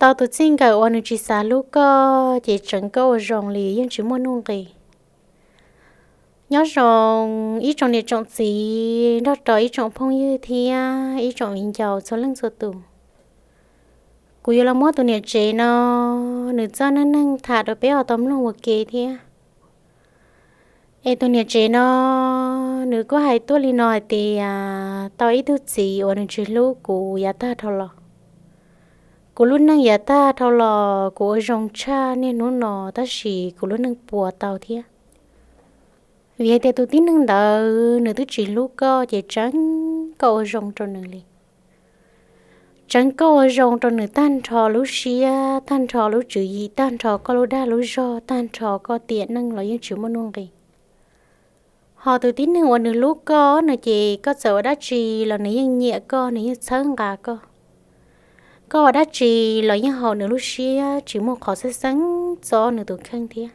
Tau tus txij nkawm uas nws tsis xav hlub koj ces tseev koj ua zoo li yeej tsis muaj nuj nqis. Nyob zoo ib tsoom niam tsoom txiv nrog rau ib tsoom phooj ywg thiab ib tsoom viv ncaus txhua leej txhua tus. Kuv yuav los muab tus niam tsev no nws txoj neej neeg tham rau peb ho tau mloog ua ke thiab. Es tus niam tsev no nws kuj hais tuaj li no hais tias tau ib tug txiv uas nws tsis hlub kuv yav tag dhau los. Kuv lub neej yav tag dhau los kuv ua zoo tshaj niaj hnub no, tab sis kuv lub neej puas tau thiab. Vim hais tias tus tib neeg ntawd nws twb tsis hlub koj ces tseev koj ua zoo rau nws li. Tseev koj ua zoo rau nws tag nrho lub siab, tag nrho lub tswv yim, tag nrho koj lub dag lub zog, tag nrho koj tiam neej los yeej tsis muaj nuj nqis. Ho tus tib neeg uas nws hlub koj no ces koj txawm ua dab tsi los nws yeej nyiam koj, nws yeej txhawb nqa koj. Koj ua dab tsi los yeej haum nws lub siab, tsis muaj qhov xeeb xeeb txob nws tus kheej thiab.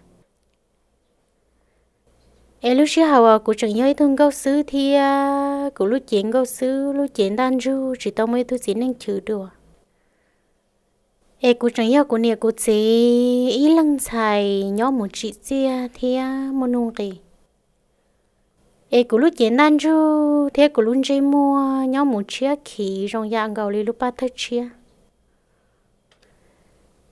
Es lub sij hawm uas kuv tseem yog ib tug nkauj xwb thiab kuv lub cev nkauj xwb, lub cev ntaj ntsug tsis tau muaj ib tug txiv neej chwv dua. Es kuv tseem yog kuv niam kuv txiv ib leeg ntxhais nyob mus tsim txiaj thiab muaj nuj nqis. Es kuv lub cev ntaj ntsug thiab kuv lub ntsej muag nyob mus tshiab khiv zoo yam nkaus li lub paj thawj tshiab.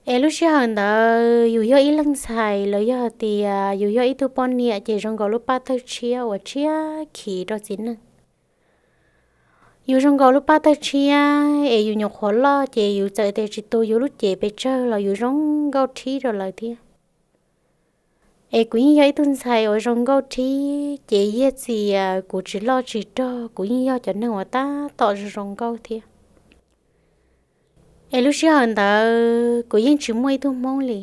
Es lub sij hawm ntawd yus yog ib leeg ntxhais los yog hais tias yus yog ib tug poj niam ces zoo nkaus lub paj thawj tshiab uas tshiab khiv rau txiv neej. Yus zoo nkaus lub paj thawj tshiab es yus nyuam qhuav loj ces yus txawm tias tsis tu yus lub cev pes tsawg los yus zoo nkauj thib rau lawv thiab. Es kuv yeej yog ib tug ntxhais uas zoo nkauj thib ces yog txia kuv tsis loj tsis rog kuv yeej yog cov neeg uas tab tom zoo zoo nkauj thiab. Es lub sij hawm ntawd kuv yeej tsis muaj ib tug hmoob li.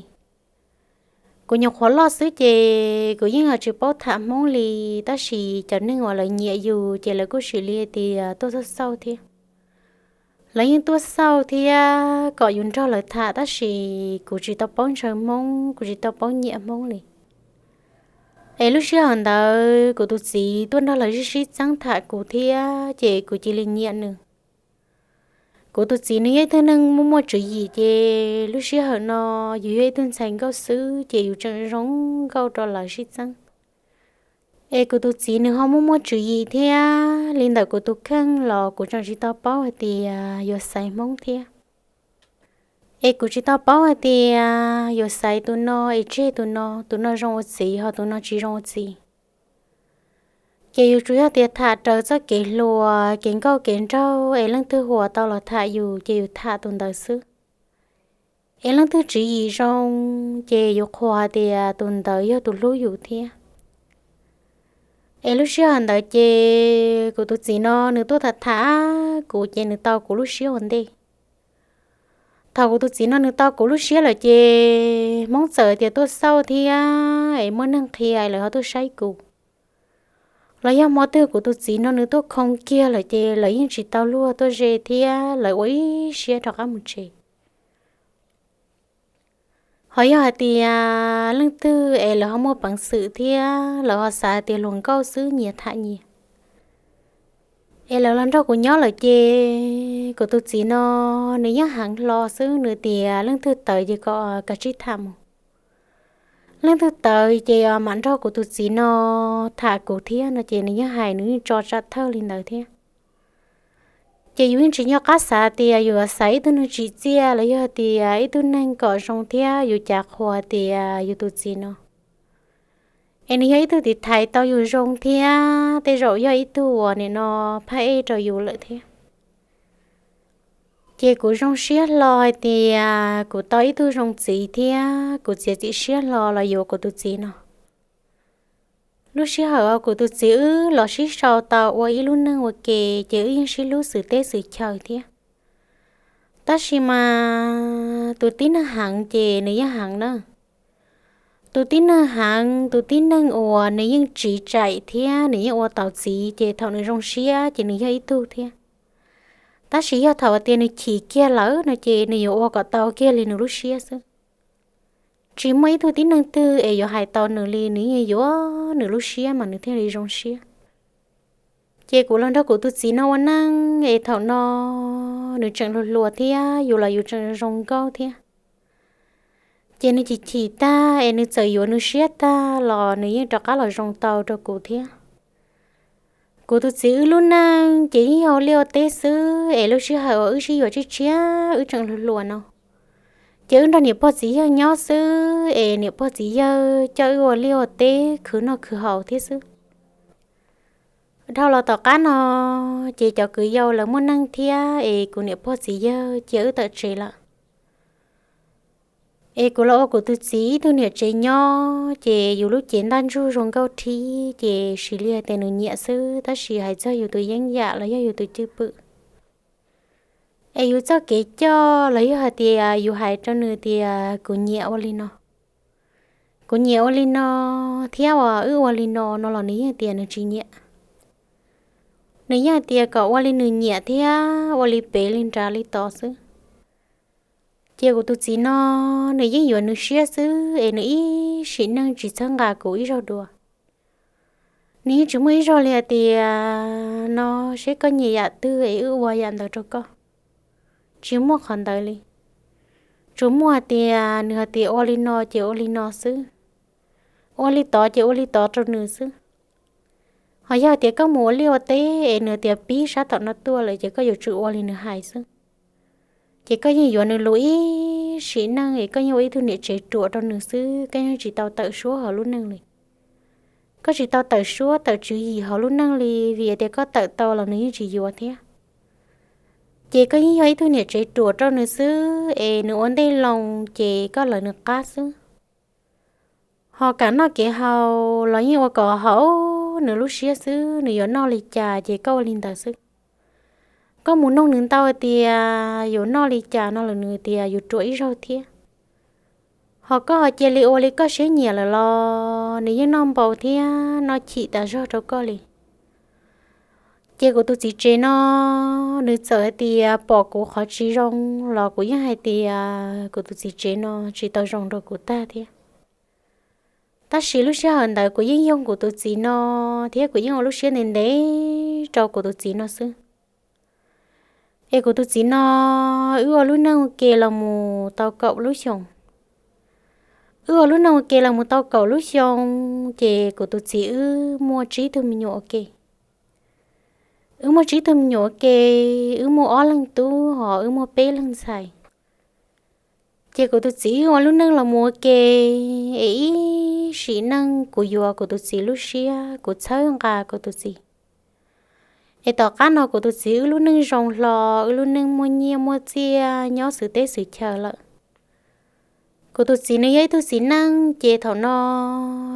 Kuv nyuam qhuav loj xwb ces kuv yeej tsis paub tham hmoob li, tab sis cov neeg uas lawv nyiam yus ces lawv kuj sim li tias tuaj xauj xauj thiab. Lawv yeej tuaj xauj thiab kom yus nrog lawv tham, tab sis kuv tsis tau paub ntshaw hmoob, kuv tsis tau paub nyiam hmoob li. Es lub sij hawm ntawd kuv tus txiv tuaj nrog lawv sib sib txeeb tham kuv thiab ces kuv cia li nyiam nws. Kuv tus txiv nws yog ib tug neeg muaj muaj tswv yim ces lub sij hawm no yus yog ib tug ntxhais nkauj xwb ces yus tseem zoo nkauj rau lawv sib txeeb. Es kuv tus txiv nws ho muaj muaj tswv yim thiab li ntawm kuv tus kheej los kuv tseem tsis tau paub hais tias yuav xaiv hmoob thiab. Es kuv tsis tau paub hais tias yuav xaiv tus no es tseg tus no, tus no zoo ua txiv ho tus no tsis zoo ua txiv. Ces yus tsuas yog tias tham raws txoj kev hluas, kev nkauj kev nraug es leej twg huas tau los tham yus ces yus tham tus ntawd xwb. Es leej twg tswv yim zoo ces yus qhuas hais tias tus ntawd yog tus hlub yus thiab. Es lub sij hawm ntawd ces kuv tus txiv no nws tuaj tham tham kuv ces nws tau kuv lub siab ua ntej. Thaum kuv tus txiv no nws tau kuv lub siab lawm ces hmoob txawm tias tuaj xauj thiab es muaj neeg qhia lawv ho tuaj saib kuv. Los yog hmo twg kuv tus txiv no nws tuaj khoo kiag lawm ces lawv yeej tsis tau luag tuaj ze thiab lawv ua ib siab rov qab mus tsev. Ho yog hais tias leej twg es lawv ho muaj peev xwm thiab lawv ho xav tias hluas nkauj xwb nyias tham nyias, es lawv los nrog kuv nyob lawm ces kuv tus txiv no nws yeej heev hlo xwb, nws tias leej twg tawv ces kom kav tsij tham mus. Leej twg tawv ces mam nrog kuv tus txiv no tham kuv thiab no ces nws yeej hais nws yeej tso tsam thawj li ntawd thiab. Ces yus yeej tsis nco qab xav tias yus xav ib tug neeg tsim txiaj los yog tias ib tug neeg kom zoo thiab yus cav qhuas tias yus tus txiv no es nws yog ib tug tiv thaiv tau yus zoo thiab tej zaum yog ib tug uas nim no phaj ej rau yus lawm thiab. Ces kuv zoo siab hlo hais tias kuv tau ib tug zoo txiv thiab kuv txiav txim siab hlo los yuav kuv tus txiv no. Lub sij hawm kuv tus txiv wb los sib sau tau ua ib lub neej ua ke ces wb yeej sib hlub xwm teb xwm chaw thiab. Tab sis mas tus tib neeg heev ces nws yeej heev na. Tus tib neeg heev, tus tib neeg uas nws yeej tsiv tsaim thiab nws yeej ua taus txiv ces thaum nws zoo siab ces nws yog ib tug thiab. Tab sis yog thaum tias nws chim kiag lawm no ces nws yuav ua kom tau kiag li nws lub siab xwb. Tsis muaj ib tug tib neeg twg es yuav hais tau nws li, nws yeej yuav nws lub siab mas nws thiaj li zoo siab. Ces kuv los nrog kuv tus txiv no ua neej es thaum no nws tseem hluas hluas thiab yus los yus tseem zoo nkauj thiab. Ces nws chim chim tag es nws txawm yuav nws siab tag los nws yeej rov qab los zoo tau rau kuv thiab. Kuv tus txiv wb lub neej ces yeej yog ua liaj ua teb xwb, es lub sij hawm uas wb sib yuav tshiab tshiab wb tseem hluas hluas no, ces wb nrog niam pog txiv yawg nyob xwb, es niam pog txiv yawg coj wb ua liaj ua teb khwv noj khwv haus thiab xwb. Dhau los tom qab no, ces cov kwv yau lawv muaj neej thiab es kuv niam pog txiv yawg cia wb tawm tsev lawm. Es kuv los ua kuv tus txiv ib tug niam tsev nyob, ces yus lub cev ntaj ntsug zoo nkauj thiab, ces sis li hais tias nws nyiam xwb, tab sis hais txog yus tus yeeb yam los yog yus tus cwj pwm, es yus txoj kev coj los yog hais tias yus hais rau nws tias kuv nyiam ua li no, kuv nyiam ua li no, thiab uas wb ua li no no los nws yeej tias nws tsis nyiam. Nws yeej hais tias kom ua li nws nyiam thiab ua li pem li nrad li tod xwb. Ces kuv tus txiv no, nws yeej yuav nws siab xwb es nws ib sim neej tsis txhawb nqa kuv ib zaug dua. Nws yeej tsis muaj ib zaug li hais tias no, seb koj nyiam yam twg es wb ua yam ntawd rau koj. Tsis muaj qhov ntawd li. Tsuas muaj hais tias nws hais tias ua li no ces ua li no xwb, ua li tod ces ua li tod rau nws xwb. Ho yog tias koj mus ua liaj ua teb es nws tias pib sab tom no tuaj lawm ces koj yuav tsum ua li nws hais xwb. Ces koj yeej yuav nws lus ib sim neej es koj yeej ua ib tug niam tsev ruam rau nws xwb, koj yeej tsis tau tawm suab hauv lub neej li. Koj tsis tau tawm suab tawm tswv yim hauv lub neej li, vim tias koj tawm tau los nws yeej tsis yuav thiab. Ces koj yeej yog ib tug niam tsev ruam rau nws xwb es nws ua ntej loo ces koj lawv nws qab xwb. Ho kev noj kev haus los yeej ua kom haum nws lub siab xwb, nws yuav noj li cas ces koj ua li ntawd xwb. Koj mus nug nws ntau tias yuav noj li cas no los nws tias yuav ruam ib zaug thiab. Ho koj ho cia li ua li koj siab nyiam lawm los nws yeej noj npau thiab noj chim tas zog rau koj li. Ces kuv tus txiv tsev no, nws txawm hais tias pom kuv qhov tsis zoo los kuv yeej hais tias kuv tus txiv tsev no tsis tau zoo rau kuv tag thiab. Tab sis lub sij hawm ntawd kuv yeej yoog kuv tus txiv no thiab kuv yeej ua lub siab ntev ntev rau kuv tus txiv no xwb. Es kuv tus txiv no, wb ua lub neej ua ke los mus tau kaum lub xyoos. Wb ua lub neej ua ke los mus tau kaum lub xyoo, ces kuv tus txiv wb muaj tsib tug me nyuam ua ke. Wb muaj tsib tug me nyuam ua ke, wb muaj ob leeg tub hos wb muaj peb leeg ntxhais. Ces kuv tus txiv wb ua lub neej los mus ua ke, es ib sim neej kuv yuav kuv tus txiv lub siab, kuv txhawb nqa kuv tus txiv. Es tom qab no kuv tus txiv wb lub neej zoo hlo, wb lub neej muaj nyiaj muaj txiaj nyob xwm teb xwm chaw lawm. Kuv tus txiv nws yog ib tug txiv neej, ces thaum no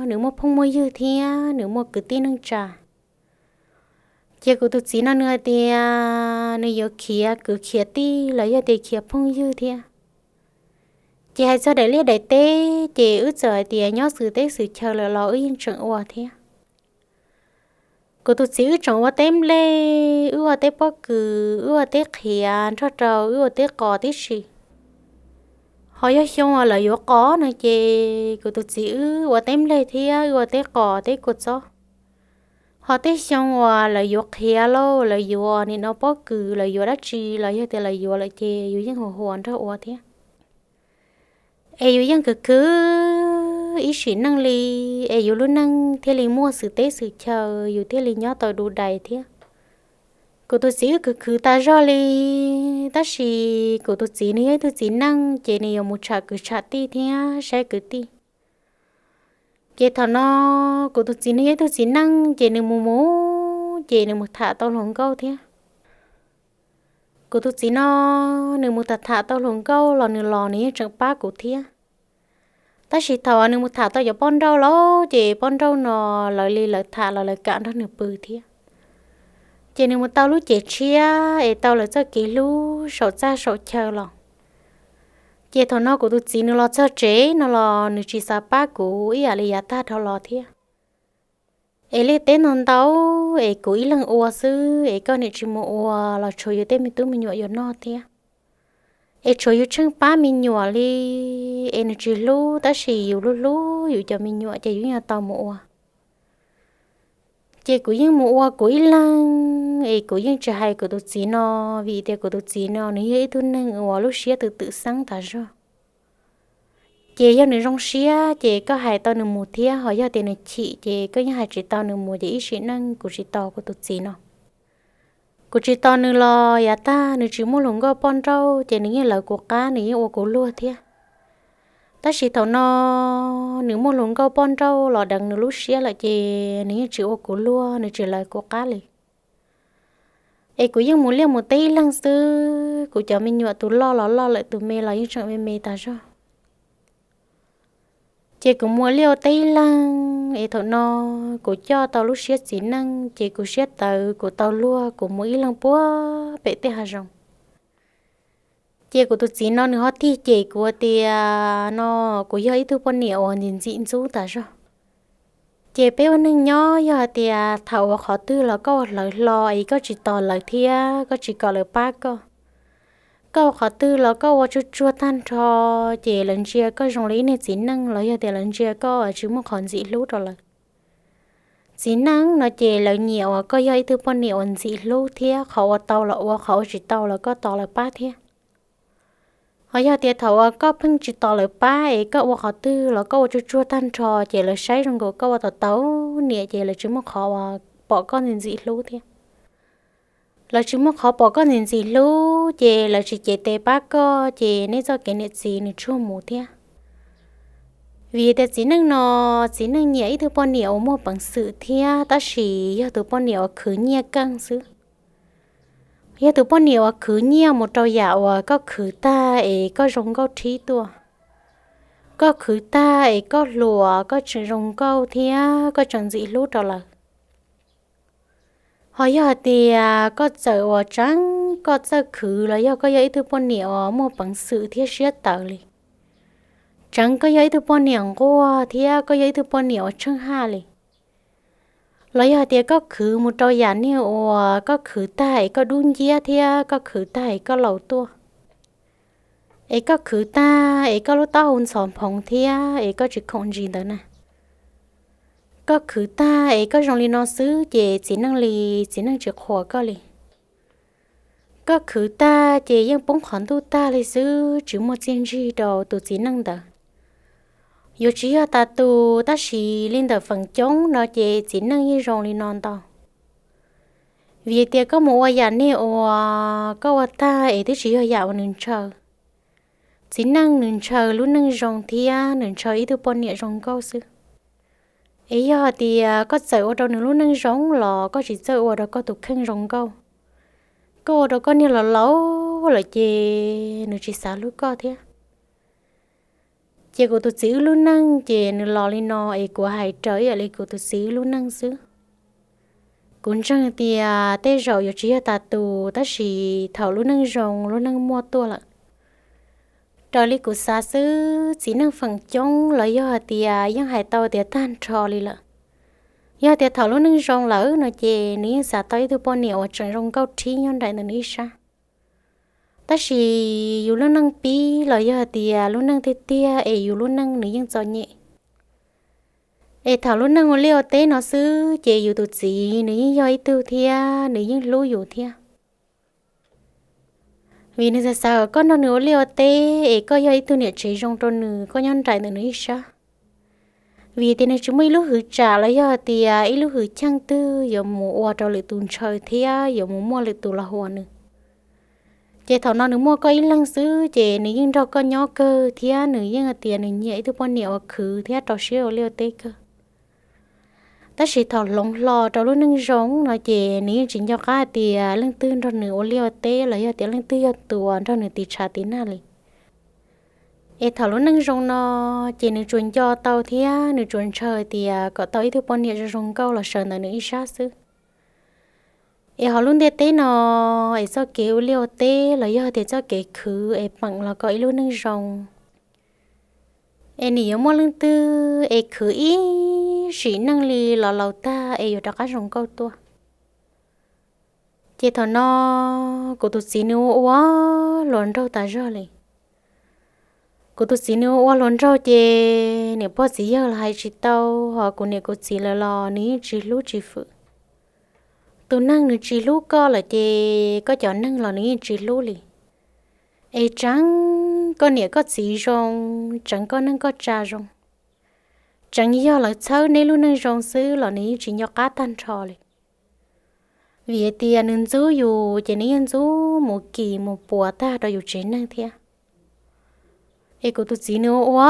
nws muaj phooj muaj ywg thiab nws muaj kwv tij neej tsa. Ces kuv tus txiv no nws hais tias nws yuav khiav kwv khiav tij los yog tias khiav phooj ywg thiab. Ces hais txog daim liaj daim teb, ces wb txawm hais tias nyob xwm teb xwm chaw lawm los wb yeej tseem ua thiab. Kuv tus txiv wb tseem ua teb nplej, wb ua teb pob kws, wb ua teb qhiav nrog rau wb ua teb qos tib si. Ho yog xyoo uas lawv yuav qos no ces kuv tus txiv wb ua teb nplej thiab wb ua teb qos teb kua txob. Ho tej xyoo uas lawv yuav qhiav lauj, lawv yuav nim no pob kws, lawv yuav dab tsi los yog tias lawv yuav lawm ces yus yeej huas huas nrog ua thiab. Es yus yeej khwv khwv ib sim neej li, es yus lub neej thiaj li muaj xwm teb xwm chaw, yus thiaj li nyob tau du dais thiab. Kuv tus txiv wb khwv khwv tas zog li, tab sis kuv tus txiv nws yog ib tug txiv neej ces nws yuav mus tsham kwv tsham tij thiab saib kwv tij. Ces thaum no kuv tus txiv nws yog ib tug txiv neej ces nws mus mus ces nws mus tham tau hluas nkauj thiab. Kuv tus txiv no nws mus tham tham tau hluas nkauj los nws los nws yeej tseem pab kuv thiab. Tab sis thaum nws mus tham tau cov poj nrauj lawm ces poj nrauj no lawv li lawv tham los lawv kam nrog nws pw thiab. Ces nws mus tau lub cev tshiab es tau lawv txoj kev hlub saum txaj saum chaw los. Ces thaum no kuv tus txiv nws los txog tsev no los nws tsis xav pab kuv ib yam li yav tag dhau los thiab. Es liaj teb no ntau, es kuv ib leeg ua xwb es koj niam tsis mus ua los tshuav yus tej me tub me nyuam yuav noj thiab. Es tshuav yus tsheej pab me nyuam li, es nws tsis hlub tab sis yus hlub hlub yus cov me nyuam ces yus yeej tau mus ua. Ces kuv yeej mus ua kuv ib leeg, es kuv yeej tsis hais kuv tus txiv no, vim tias kuv tus txiv no nws yog ib tug neeg uas lub siab twm twm xeeb tas zog. Ces yog nws zoo siab ces koj hais tau nws mus thiab, ho yog tias nws chim ces koj yeej hais tsis tau nws mus. Ces ib sim neej kuv tsis tos kuv tus txiv no. Kuv tsis tos nws los yav tag nws tsis muaj hluas nkauj poj nrauj ces nws yeej lawv kuv qab, nws yeej ua kuv luag thiab. Tab sis thaum no nws muaj hluas nkauj poj nrauj los deev nws lub siab lawm ces nws yeej tsis ua kuv luag, nws tsis lawv kuv qab li. Es kuv yeej mus liaj mus teb ib leeg xwb, kuv cov me nyuam tus loj los loj lawm, tus me los yeej tseem me me tas zog. Ces kuv mus ua liaj ua teb ib leeg, es thaum no kuv coj tau lub siab txiv neej ces kuv siab tawv, kuv tau luag, kuv mus ib leeg puag pem tej hav zoov. Ces kuv tus txiv no nws ho tig cem kuv tias no kuv yog ib tug poj niam uas ntxim ntxim ntxub tas zog. Ces peb ua neeg nyob yog hais tias thaum ua qhov twg los koj ua hlawv hlo es koj tsis tos lawv thiab koj tsis kom lawv pab koj. Koj ua qhov twg los koj ua tsuag tsuag tag nrho, ces lawv ntsia koj zoo li ib niag txiv neej los yog tias lawv ntsia koj tsis muaj qhov ntxim hlub rau lawv. Txiv neej no ces lawv nyiam uas koj yog ib tug poj niam uas ntxim hlub thiab qhov ua tau los ua, qhov ua tsis tau los koj tos lawv pab thiab. Ho yog tias thaum uas koj pheej tsis tos lawv pab es koj ua qhov twg los koj ua tsuag tsuag tag nrho ces lawv saib zoo nkaus koj ua tau tau niam ces lawv tsis muaj qhov uas pom koj ntxim ntxim hlub thiab. Lawv tsis muaj qhov pom koj ntxim ntxim hlub ces lawv tsis cev tes pab koj ces nej txoj kev niam txiv nws tsuag mus thiab. Vim tias txiv neej no, txiv neej nyiam ib tug poj niam uas muaj peev xwm thiab tab sis yog tus poj niam uas khwv nyiaj keej xwb. Yog tus poj niam uas khwv nyiaj mus rau yam uas koj khwv tag es koj zoo nkauj rhib tuaj. Koj khwv tag es koj hluas, koj tseem zoo nkauj thiab koj tseem ntxim hlub rau lawv. Ho yog hais tias koj txawm uas tseev koj txawj khwv los yog koj yog ib tug poj niam uas muaj peev xwm thiab siab tawv li, tseev koj yog ib tug poj niam nquag thiab koj yog ib tug poj niam uas tsheej haj li, los yog hais tias koj khwv mus rau yam niag uas koj khwv tag es koj dub nciab thiab koj khwv tag es koj laus tuaj, es koj khwv tag es koj lub taub hau ntxhov phoov thiab es koj tsis khoom ntsis ntawd na, koj khwv tag es koj zoo li no xwb ces txiv neej li, txiv neej tsis qhuas koj li. Koj khwv tag ces yeej poob qhov ntuj tag li xwb, tsis muaj txiaj ntsig rau tus txiv neej ntawd. Yuav tsis yog tas tus tab sis li ntawm feem coob no ces txiv neej yeej zoo li no ntau. Vim tias koj mus ua yam niag uas koj ua tag es twb tsis yog yam uas nws ntshaw. Txiv neej nws ntshaw lub neej zoo thiab nws ntshaw ib tug poj niam zoo nkauj xwb. Es yog hais tias koj txawm ua rau nws lub neej zoo los koj tsis txawj ua rau koj tus kheej zoo nkauj, koj ua rau koj niag laus laus lawm ces nws tsis xav hlub koj thiab. Ces kuv tus txiv wb lub neej ces nws los li no es kuv hais raws ib yam li kuv tus txiv wb lub neej xwb. Kuv ntseeg tias tej zaum yuav tsis yog tas tus tab sis thaum lub neej zoo lub neej muaj tuaj lawm. Raws li kuv xav xwb txiv neej feem coob los yog hais tias yeej hais tau tias tag nrho li lawm. Yog tias thaum lub neej zoo lawm no ces nws yeej xav tau ib tug poj niam uas tseem zoo nkauj rhib nyob nraim ntawm nws ib sab. Tab sis yus lub neej pib los yog hais tias lub neej tiag tiag es yus lub neej nws yeej txom nyem. Es thaum lub neej ua liaj ua teb no xwb ces yus tus txiv nws yeej yog ib tug thiab nws yeej hlub yus thiab. Vim nws xav xav kom koj nrog nws ua liaj ua teb es koj yog ib tug niam tsev zoo rau nws, koj nyob nraim ntawm nws ib sab. Vim tias nws tsis muaj ib lub hwv tsam los yog hais tias ib lub hwv cheej twg yuav mus ua rau lwm tus ntshaw thiab yuav mus muaj lwm tus los huas nws. Ces thaum no nws muaj koj ib leeg xwb ces nws yeej nrog koj nyob kawg thiab nws yeej hais tias nws nyiam ib tug poj niam uas khwv thiab rau siab ua liaj ua teb kawg. Tab sis thaum hloov hlo rau lub neej zoo no ces nws yeej tsis nco qab hais tias leej twg nrog nws ua liaj ua teb los yog tias leej twg yog tus uas nrog nws tiv tshav tiv nag li. Es thaum lub neej zoo no ces nws tsuas nco tau thiab nws tsuas ntshaw tias kom tau ib tug poj niam zoo zoo nkauj los sawv ntawm nws ib sab xwb. Es ho lub ntiaj teb no es txoj kev ua liaj ua teb los yog tias txoj kev khwv es peem los kom ib lub neej zoo. Es nws yuav muaj leej twg es khwv ib sim neej li los laus tag es yuav rov qab zoo nkauj tuaj. Ces thaum no kuv tus txiv nws ua ua hluas nraug tas zog li. Kuv tus txiv nws ua ua hluas nraug ces niam pog txiv yawg los hais tsis tau, ho kuv niam kuv txiv lawv los nws yeej tsis hlub tsis fwm. Tus neeg nws tsis hlub koj lawm ces koj cov neeg los nws yeej tsis hlub li. Es tseev koj niam koj txiv zoo, tseev koj neej koj tsa zoo, tseev yog lawv txhawb neb lub neej zoo xwb los nws yeej tsis nco qab tag nrho li. Vim hais tias nws ntxub yus ces nws yeej ntxub mus kis mus puas tag rau yus tsev neeg thiab. Es kuv tus txiv nws ua ua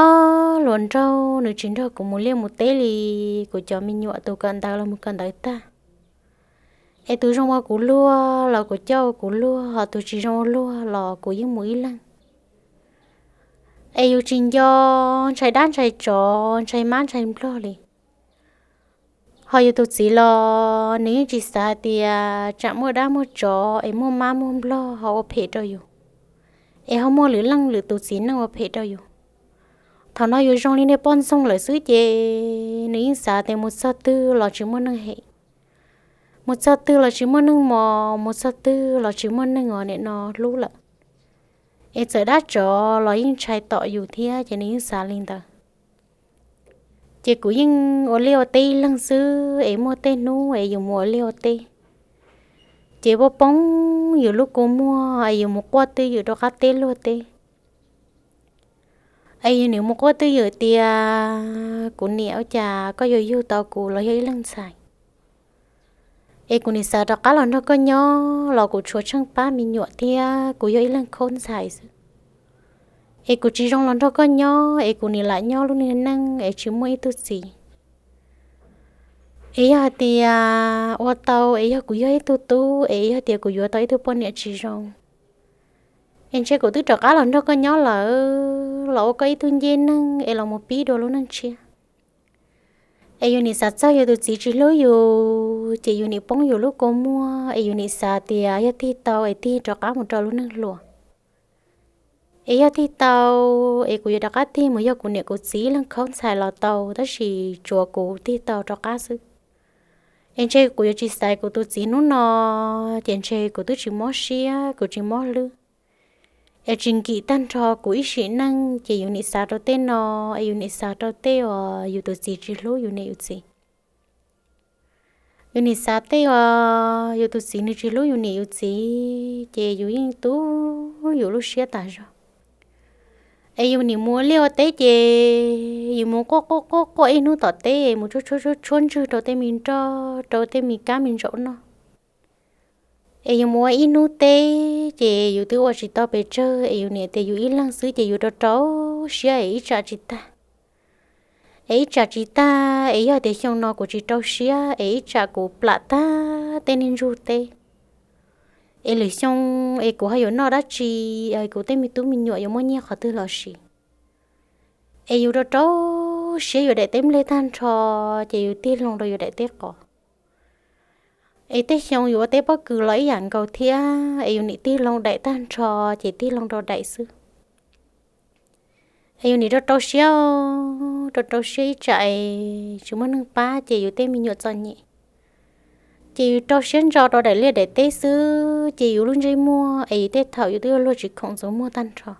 hluas nraug, nws tsis nrog kuv mus liaj mus teb li. Kuv cov me nyuam tus kawm ntawv los mus kawm ntawv tag, es tus zoo ua kuv luag los kuv coj ua kuv luag, ho tus tsis zoo ua luag los kuv yeej mus ib leeg. Es yus tsis nco ntshai dab ntshai tsov, ntshai mab ntshai nplog li. Ho yus tus txiv los nws yeej tsis xav hais tias tsam muaj dab muaj tsov es muaj mab muaj nplog ho ua phem rau yus, es ho muaj lwm leej lwm tus txiv neej ua phem rau yus. Thaum no yus zoo li niag poj ntxoog lawm xwb ces nws yeej xav tias mus txog twg los tsis muaj neeg hem, mus txog twg los tsis muaj neeg mos, mus txog twg los tsis muaj neeg uas nim no hlub lawm. Es txawm dab tsov los yeej ntshai tom yus thiab ces nws yeej xav li ntawd. Ces kuv yeej ua liaj ua teb ib leeg xwb, es muaj tej hnub es yus mus ua liaj ua teb, ces poob poob yus lub kua muag es yus mus quaj twj ywm rau qab teb luag teb. Es yus nim mus quaj twj ywm tias, kuv niam, ua cas koj yuav yug tau kuv los yog ib leeg ntxhais? Es kuv nim xav rov qab los nrog koj nyob los kuv tshuav tsheej pab me nyuam thiab kuv yog ib leeg khaub ntxhais xwb. Es kuv tsis zoo los nrog koj nyob, es kuv nim lam nyob lub niag neej es tsis muaj ib tug txiv. Es yog hais tias ua tau es yog kuv yog ib tug tub, es yog tias kuv yuav tau ib tug poj niam tsis zoo, es ntshe kuv twb rov qab los nrog koj nyob lawm los ua koj ib tug ncej neeg es los mus pib dua lub neej tshiab. Es yus nim xav txog yus tus txiv tsis hlub yus ces yus nim poob yus lub kua muag, es yus nim xav tias yog tig tau es tig rov qab mus rau lub neej hluas. Es yog tig tau es kuv yuav rov qab tig mus yog kuv niam kuv txiv ib leeg khaub ntxhais los tau, tab sis tsuav kuv tig tau rov qab xwb. Es ntshe kuv yuav tsis xaiv kuv tus txiv hnub no, ces ntshe kuv twb tsis mob siab, kuv tsis mob hlwb, es tsis nkim tag nrho kuv ib sim neej. Ces yus nim xav rau tej no, es yus nim xav rau tej uas yus tus txiv tsis hlub yus niam yus txiv. Yus nim xav tej uas yus tus txiv nws tsis hlub yus niam yus txiv, ces yus yeej tu yus lub siab tas zog. Es yus nim mus ua liaj ua teb ces yus mus quaj quaj quaj quaj ib hnub tom teb, mus tshuab tshuab tshuab tshuab ntswg rau tej me nroj, rau tej me kab me ntsaum noj. Es yus mus ua ib hnub teb ces yus twb ua tsis tau pes tsawg, es yus niam tias yus ib leeg xwb ces yus rau rau siab es ib tsam tsis tag. Es ib tsam tsis tag, es yog tias xyoo no kuv tsis rau siab es ib tsam kuv plam tag tej niag ntsug teb, es lwm xyoo es kuv ho yuav noj dab tsi, kuv tej me tub me nyuam yuav muab nyiaj qhov twg los sis. Es yus rau rau siab yuav daim teb nplej tag nrho, ces yus tig loo rau yus daim teb qos. Es tej xyoo yus ua teb pob kws los ib yam nkaus thiab, es yus nim tig loo daim tag nrho, ces tig loo rau daim xwb. Es yus nim rau rau siab, rau rau siab ib tsam es tsis muaj neeg pab ces yus tej me nyuam txom nyem, ces yus rau siab ntso rau daim liaj daim teb xwb, ces yus lub ntsej muag es yus tej thaum yus twb yuav luag tsis khoom ntxuav muag tag nrho.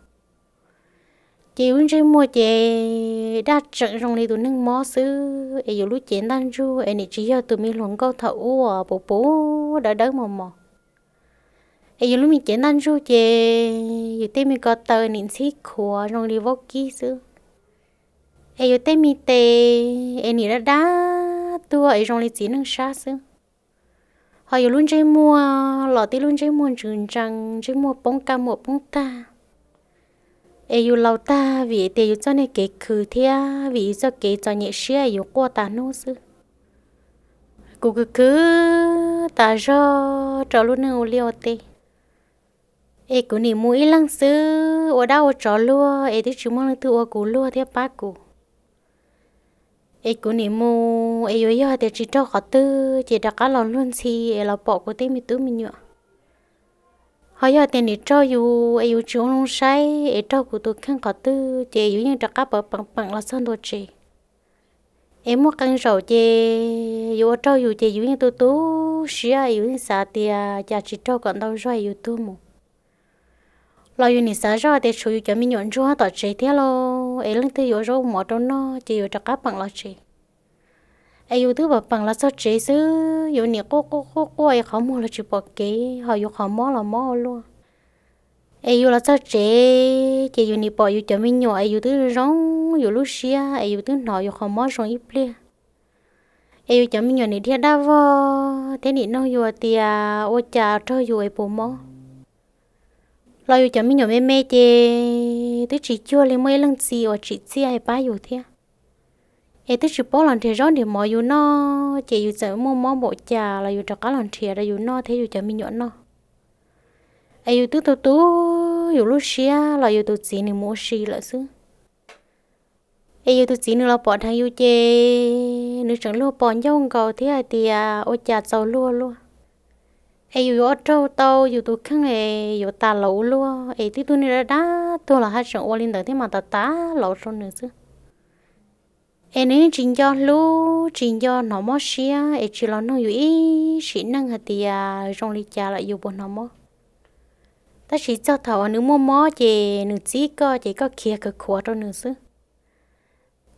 Ces yus lub ntsej muag ces daj tseem zoo li tus neeg mob xwb, es yus lub cev ntaj ntsug es nim tsis yog tus me hluas nkauj thaum ub uas puv puv dawb dawb mos mos. Es yus lub me cev ntaj ntsug ces yus tej me ko taw nim ntxhib khuav zoo li vaub kib xwb. Es yus tej me tes es nim dab dab tuag es zoo li txiv neej sab xwb. Ho yus lub ntsej muag los tib lub ntsej muag ntsws ntsees, ntsej muag poob kaj muam poob tag. Es yus laus tag vim tias yus txoj niag kev khwv thiab vim yus txoj kev txom nyem siab es yus quaj tas hnub xwb. Kuv khwv khwv tas zog rau lub neej ua liaj ua teb. Es kuv nim mus ib leeg xwb ua dab ua tsov luag es twb tsis muaj leej twg ua kuv luag thiab pab kuv. Es kuv nim mus es yuav yog tias tsis raug qhov twg ces rov qab los luag ntxhi es los pom kuv tej me tub me nyuam. Ho yog tias nim raug yus es yus tsis ua zoo saib es raug kuv tus kheej qhov twg ces yus yeej rov qab pawv peem peem los txog ntua tsev. Es muaj qee zaum ces yus ua raug yus ces yus yeej tu tu siab es yus yeej xav tias cas tsis raug kom ntau zog es yus tuag mus. Los yus nim xav zoj tias tshuav yus cov me nyuam ntsuag tom tsev thiab lauj, es leej twg yuav ua zaub ua mov rau noj ces yus rov qab peem los tsev. Es yus twb pawv peem los txog tsev xwb, yus nim quaj quaj quaj quaj es qhov muag los tsis pom kev, ho yus qhov mob los mob ua luaj. Es yus los txog tsev ces yus nim pom yus cov me nyuam es yus twb zoo yus lub siab es yus twb hnov yus qhov mob zoo ib pliag. Es yus cov me nyuam nim dhia dab vog thiab nim nug yus tias ua cas raug yus es puas mob. Los yus cov me nyuam me me ces twb tsis cuag li muaj ib leej txiv uas tsim txiaj es pab yus thiab. Es twb tsis paub los nrhiav zaub nrhiav mov yus noj ces yus txawm muaj mob npaum cas los yus rov qab los nrhiav rau yus noj thiab yus cov me nyuam noj. Es yus twb tu tu yus lub siab los yus tus txiv nws mus ua si lawm xwb. Es yus tus txiv nws los pom dheev yus ces nws tseem luag pos ncauj nkaus thiab hais tias ua cas txaus luag luaj. Es yus yuav ua raug tau yus tus kheej es yuav tas laus ua luaj es tib tug neeg dab dab tuag los haj tseem ua li ntawd thiab mas tas tas laus rau nws xwb. Es nws yeej tsis nco hlub tsis nco hnov mob siab es tsis los nug yus ib sim neej hais tias zoo li cas lawm yus puas hnov mob. Tab sis txog thaum uas nws muaj mob ces nws txib koj ces koj khiav kawg khuav rau nws xwb.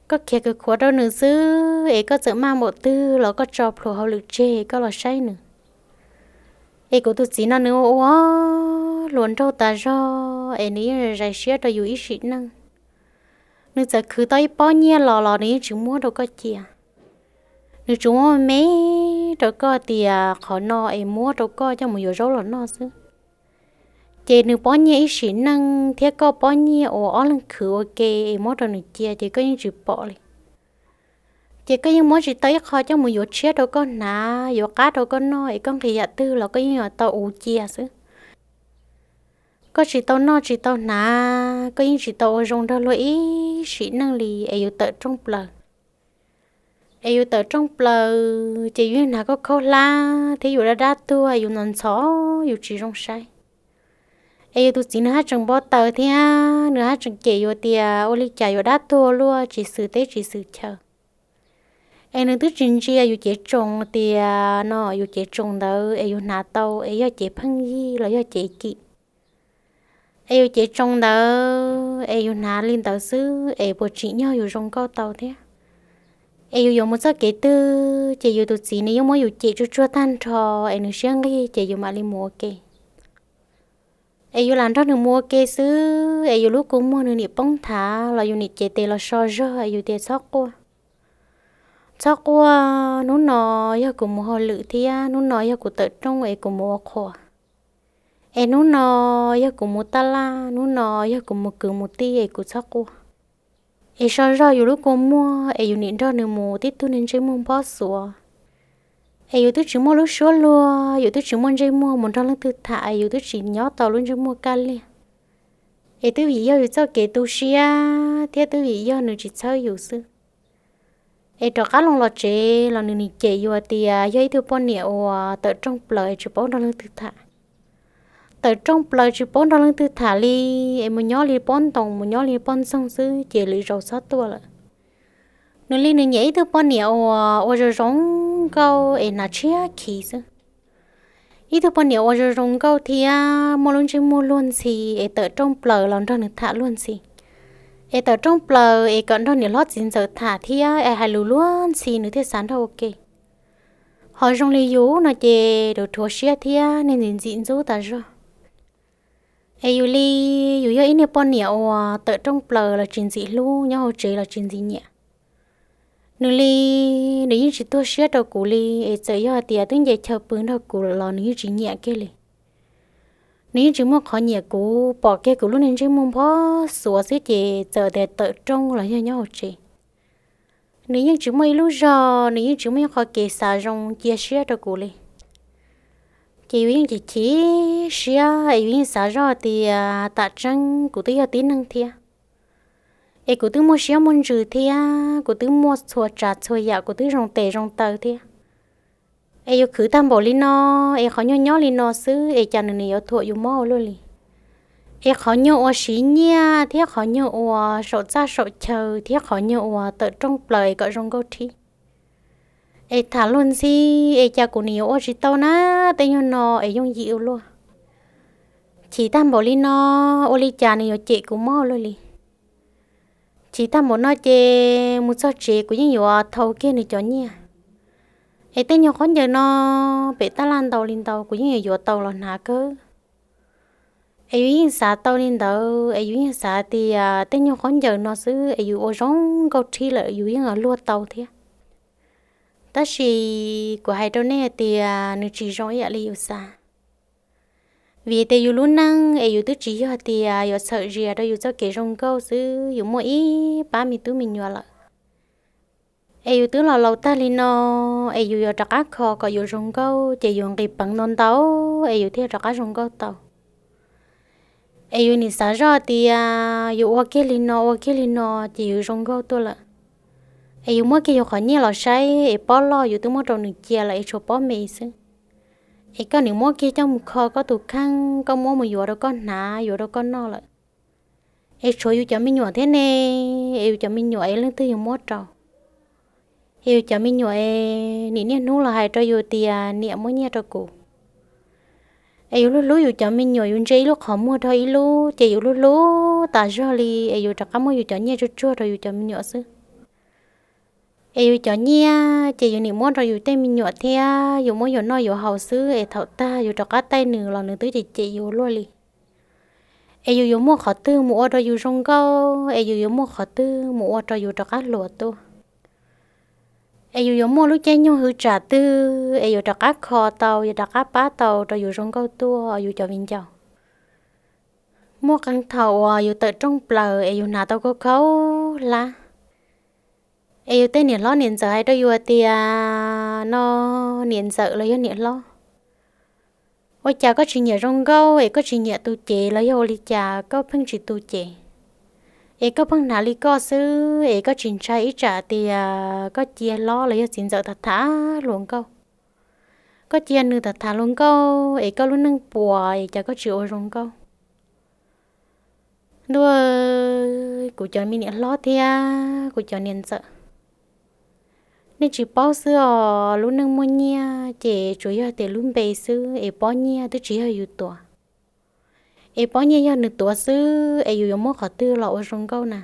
Koj khiav kawg khuav rau nws xwb es koj txawm maj npaum twg los koj tso plhuav hauj lwm tseg koj los saib nws. Es kuv tus txiv no nws ua ua hluas nraug tas zog es nws yeej zais siab rau yus ib sim neej. Nws txawm khwv tau ib pob nyiaj los los nws yeej tsis muab rau koj cia. Nws tsuas muab me rau koj tias qhov no es muab rau koj coj mus yuav zaub los noj xwb. Ces nws pob nyiaj ib sim neej thiab koj pob nyiaj uas ob leeg khwv ua ke es muab rau nws cia ces koj yeej tsis pom li. Ces koj yeej muab tsis tau ib qho coj mus yuav tshiab rau koj hnav yuav qab rau koj noj es koj nqhis yam twg los koj yeej yuav tau uv cia xwb. Koj tsis tau noj tsis tau hnav koj yeej tsis tau ua zoo nrog luag ib sim neej li es yus tawm rooj plaws. Es yus tawm rooj plaws ces yus yeej hnav koj khaub hlab thiab yus dab dab tuag yus ntxhov ntxhov yus tsis zoo saib. Es yus tus txiv nws haj tseem npau taws thiab nws haj tseem cem yus tias ua li cas yuav dab tuag luaj tsis xwm teb tsis xwm chaw. Es nws twb tsis ntsia yus cev tsoos tias no yus cev tsoos ntawd es yus hnav tau es yog cev pheej yig los yog cev kim. Es yus cev tsoos ntawd es yus hnav li ntawd xwb es puas tsim nyog yus zoo nkauj tau thiab. Es yus yuav mus txoj kev twg ces yus tus txiv nws yeej muab yus cem tsuag tsuag tag nrho es nws siab nqig ces yus mam li mus ua ke. Es yus lam nrog nws mus ua ke xwb es yus lub kua muag nws nim poob nthav los yus nim cev tes los so zog es yus tias txhob quaj. Txhob quaj, hnub no yog kuv mus hauj lwm thiab hnub no yog kuv tawm rooj es kuv mus ua qhuas. Es hnub no yog kuv mus taj laj, hnub no yog kuv mus kwv mus tij es kuv txhob quaj. Es so zog yus lub kua muag es yus nim nrog nws mus tib tug niag ntsej muag nphob xuav. Es yus twb tsis muaj lub suab luag, yus twb tsis muaj ntsej muag mus nrog leej twg tham, yus twb tsis nyob tau lub ntsej muag kaj liag. Es twb vim yog yus txoj kev tu siab thiab twb vim yog nws tsis txhawb yus xwb. Es rov qab loo los tsev los nws nim cem yus tias yog ib tug poj niam uas tawm rooj plaws es tsis paub nrog leej twg tham. Tawm rooj plaws tsis paub nrog leej twg tham li, es mus nyob li pob ntoos mus nyob li pob ntxoog xwb ces lwm zaus txhob tuaj lawm. Nws li nws nyiam ib tug poj niam uas ua zoo zoo nkauj es hnav tshiab khiv xwb. Ib tug poj niam ua zoo zoo nkauj thiab muaj lub ntsej muag luag ntxhi es tawm rooj plaws los nrog nws tham luag ntxhi. Es tawm rooj plaws es kom nrog niam hlob txiv ntxawm tham thiab es hais lus luag ntxhi nws thiaj xav nrog ua ke. Ho zoo li yus no ces rhuav siab thiab niag ntxim ntxim ntxub tas zog. Es yus li, yus yog ib niag poj niam uas tawm rooj plaws los tsis ntxim hlub, nyob hauv tsev los tsis ntxim nyiam. Nws li, nws yeej tsis tuag siab rau kuv li, es txawm yog hais tias twb nce chaw pw nrog kuv los nws yeej tsis nyiam kiag li. Nws yeej tsis muaj qhov nyiam kuv, pom kiag kuv lub niag ntsej muag nphob xuav xwb ces txawm tias tawm rooj los yog nyob hauv tsev. Nws yeej tsis muaj ib lub zog, nws yeej tsis muaj ib qho kev xav zoo cia siab rau kuv li. Ces yus yeej chim chim siab es yus yeej xav zoj tias tam tseeb kuv twb yog tib neeg thiab. Es kuv twb muaj siab muaj ntsws thiab, kuv twb muaj txhua tsav txhua yam, kuv twb zoo tes zoo taw thiab. Es yus khwv tag npaum li no, es qhov nyuag nyob li no xwb es cas nws nim yuav thuam yus mob ua luaj li. Es qhov nyuag uas siv nyiaj thiab qhov nyuag uas saum txaj saum chaw thiab qhov nyuag uas tawm rooj plaws es kom zoo nkauj thiab, es tham luag ntxhi, es cas kuv nim yuav ua tsis tau na. Tej nyuag no es yooj yim ua luaj. Chim tag npaum li no, ua li cas nws yuav cem kuv mob ua luaj li. Chim tag npaum no ces mus txog tsev kuv yeej yuav thau kiag nws cov nyiaj. Es tej nyuag khaub ncaws no, pem tab laj ntau li ntau kuv yeej yuav yuav tau los hnav kawg. Es yus yeej xav tau li ntawd, es yus yeej xav tias tej nyuag khaub ncaws no xwb es yus ua zoo nkauj rhib lawm yus yeej luag tau thiab. Tab sis kuv hais rau nej hais tias nws tsis zoo ib yam li yus xav. Vim tias yus lub neej es yus twb tsis yog tias yuav txhawm zias rau yus txoj kev zoo nkauj xwb, yus muaj ib pab me tub me nyuam lawm. Es yus twb los laus tag li no, es yus yuav rov qab kho kom yus zoo nkauj ces yus nqis peev ntau ntau, es yus thiaj rov qab zoo nkauj tau. Es yus nim xav zoj tias yus ua kiag li no ua kiag li no ces yus zoo nkauj tuaj lawm. Es yus muab kiag yus qhov nyiaj los saib es pob loj yus twb muab rau nws cia lawm es tshuav pob me xwb. Es koj nim muab kiag coj mus kho koj tus kheej, koj muab mus yuav rau koj hnav yuav rau koj noj lawm. Es tshuav yus cov me nyuam thiab ne, es yus cov me nyuam es leej twg yus muab rau? Es yus cov me nyuam es nim niaj hnub los hais rau yus tias niam muab nyiaj rau kuv. Es yus hlub hlub yus cov me nyuam, yus ntsia ib lub qhov muag rau ib lub ces yus hlub hlub tas zog li, es yus rov qab muab yus cov nyiaj tsuag tsuag rau yus cov me nyuam xwb. Es yus cov nyiaj ces yus nim muab rau yus tej me nyuam thiab, yus muab yuav noj yuav haus xwb, es thaum tag yus rov qab taij nws los nws twb cem cem yus luaj li. Es yus yuav muaj qhov twg mus ua rau yus zoo nkauj, es yus yuav muaj qhov twg mus ua rau yus rov qab hluas tuaj? Es yus yuav muaj lub caij nyoog hwv tsam twg es yus rov qab kho tau, yus rov qab pab tau rau yus zoo nkauj tuaj, yus cov viv ncaus? Muaj qee thaum uas yus tawm rooj plaws es yus hnav tau khaub khaub hlab, es yus tej niam hlob niam ntxawm hais rau yus tias, no, niam ntxawm los yog niam hlob, ua cas koj tsis nyiam zoo nkauj, es koj tsis nyiam tu cev los yog ua li cas koj pheej tsis tu cev, es koj pheej hnav li koj xwb, es koj tsis ntshai ib tsam tias koj cia hlob los yog txiv ntxawm tham tham hluas nkauj, koj cia nws tham tham hluas nkauj es koj lub neej puas, es cas koj tsis ua zoo nkauj? Ntuj, kuv cov me niam hlob thiab kuv cov niam ntxawm, nej tsis paub xwb os, lub neej muaj nyiaj ces tsuas yog tias lub npe xwb, es pob nyiaj twb tsis yog yus tuav. Es pob nyiaj yog nws tuav xwb, es yus yuav muab qhov twg los ua zoo nkauj na?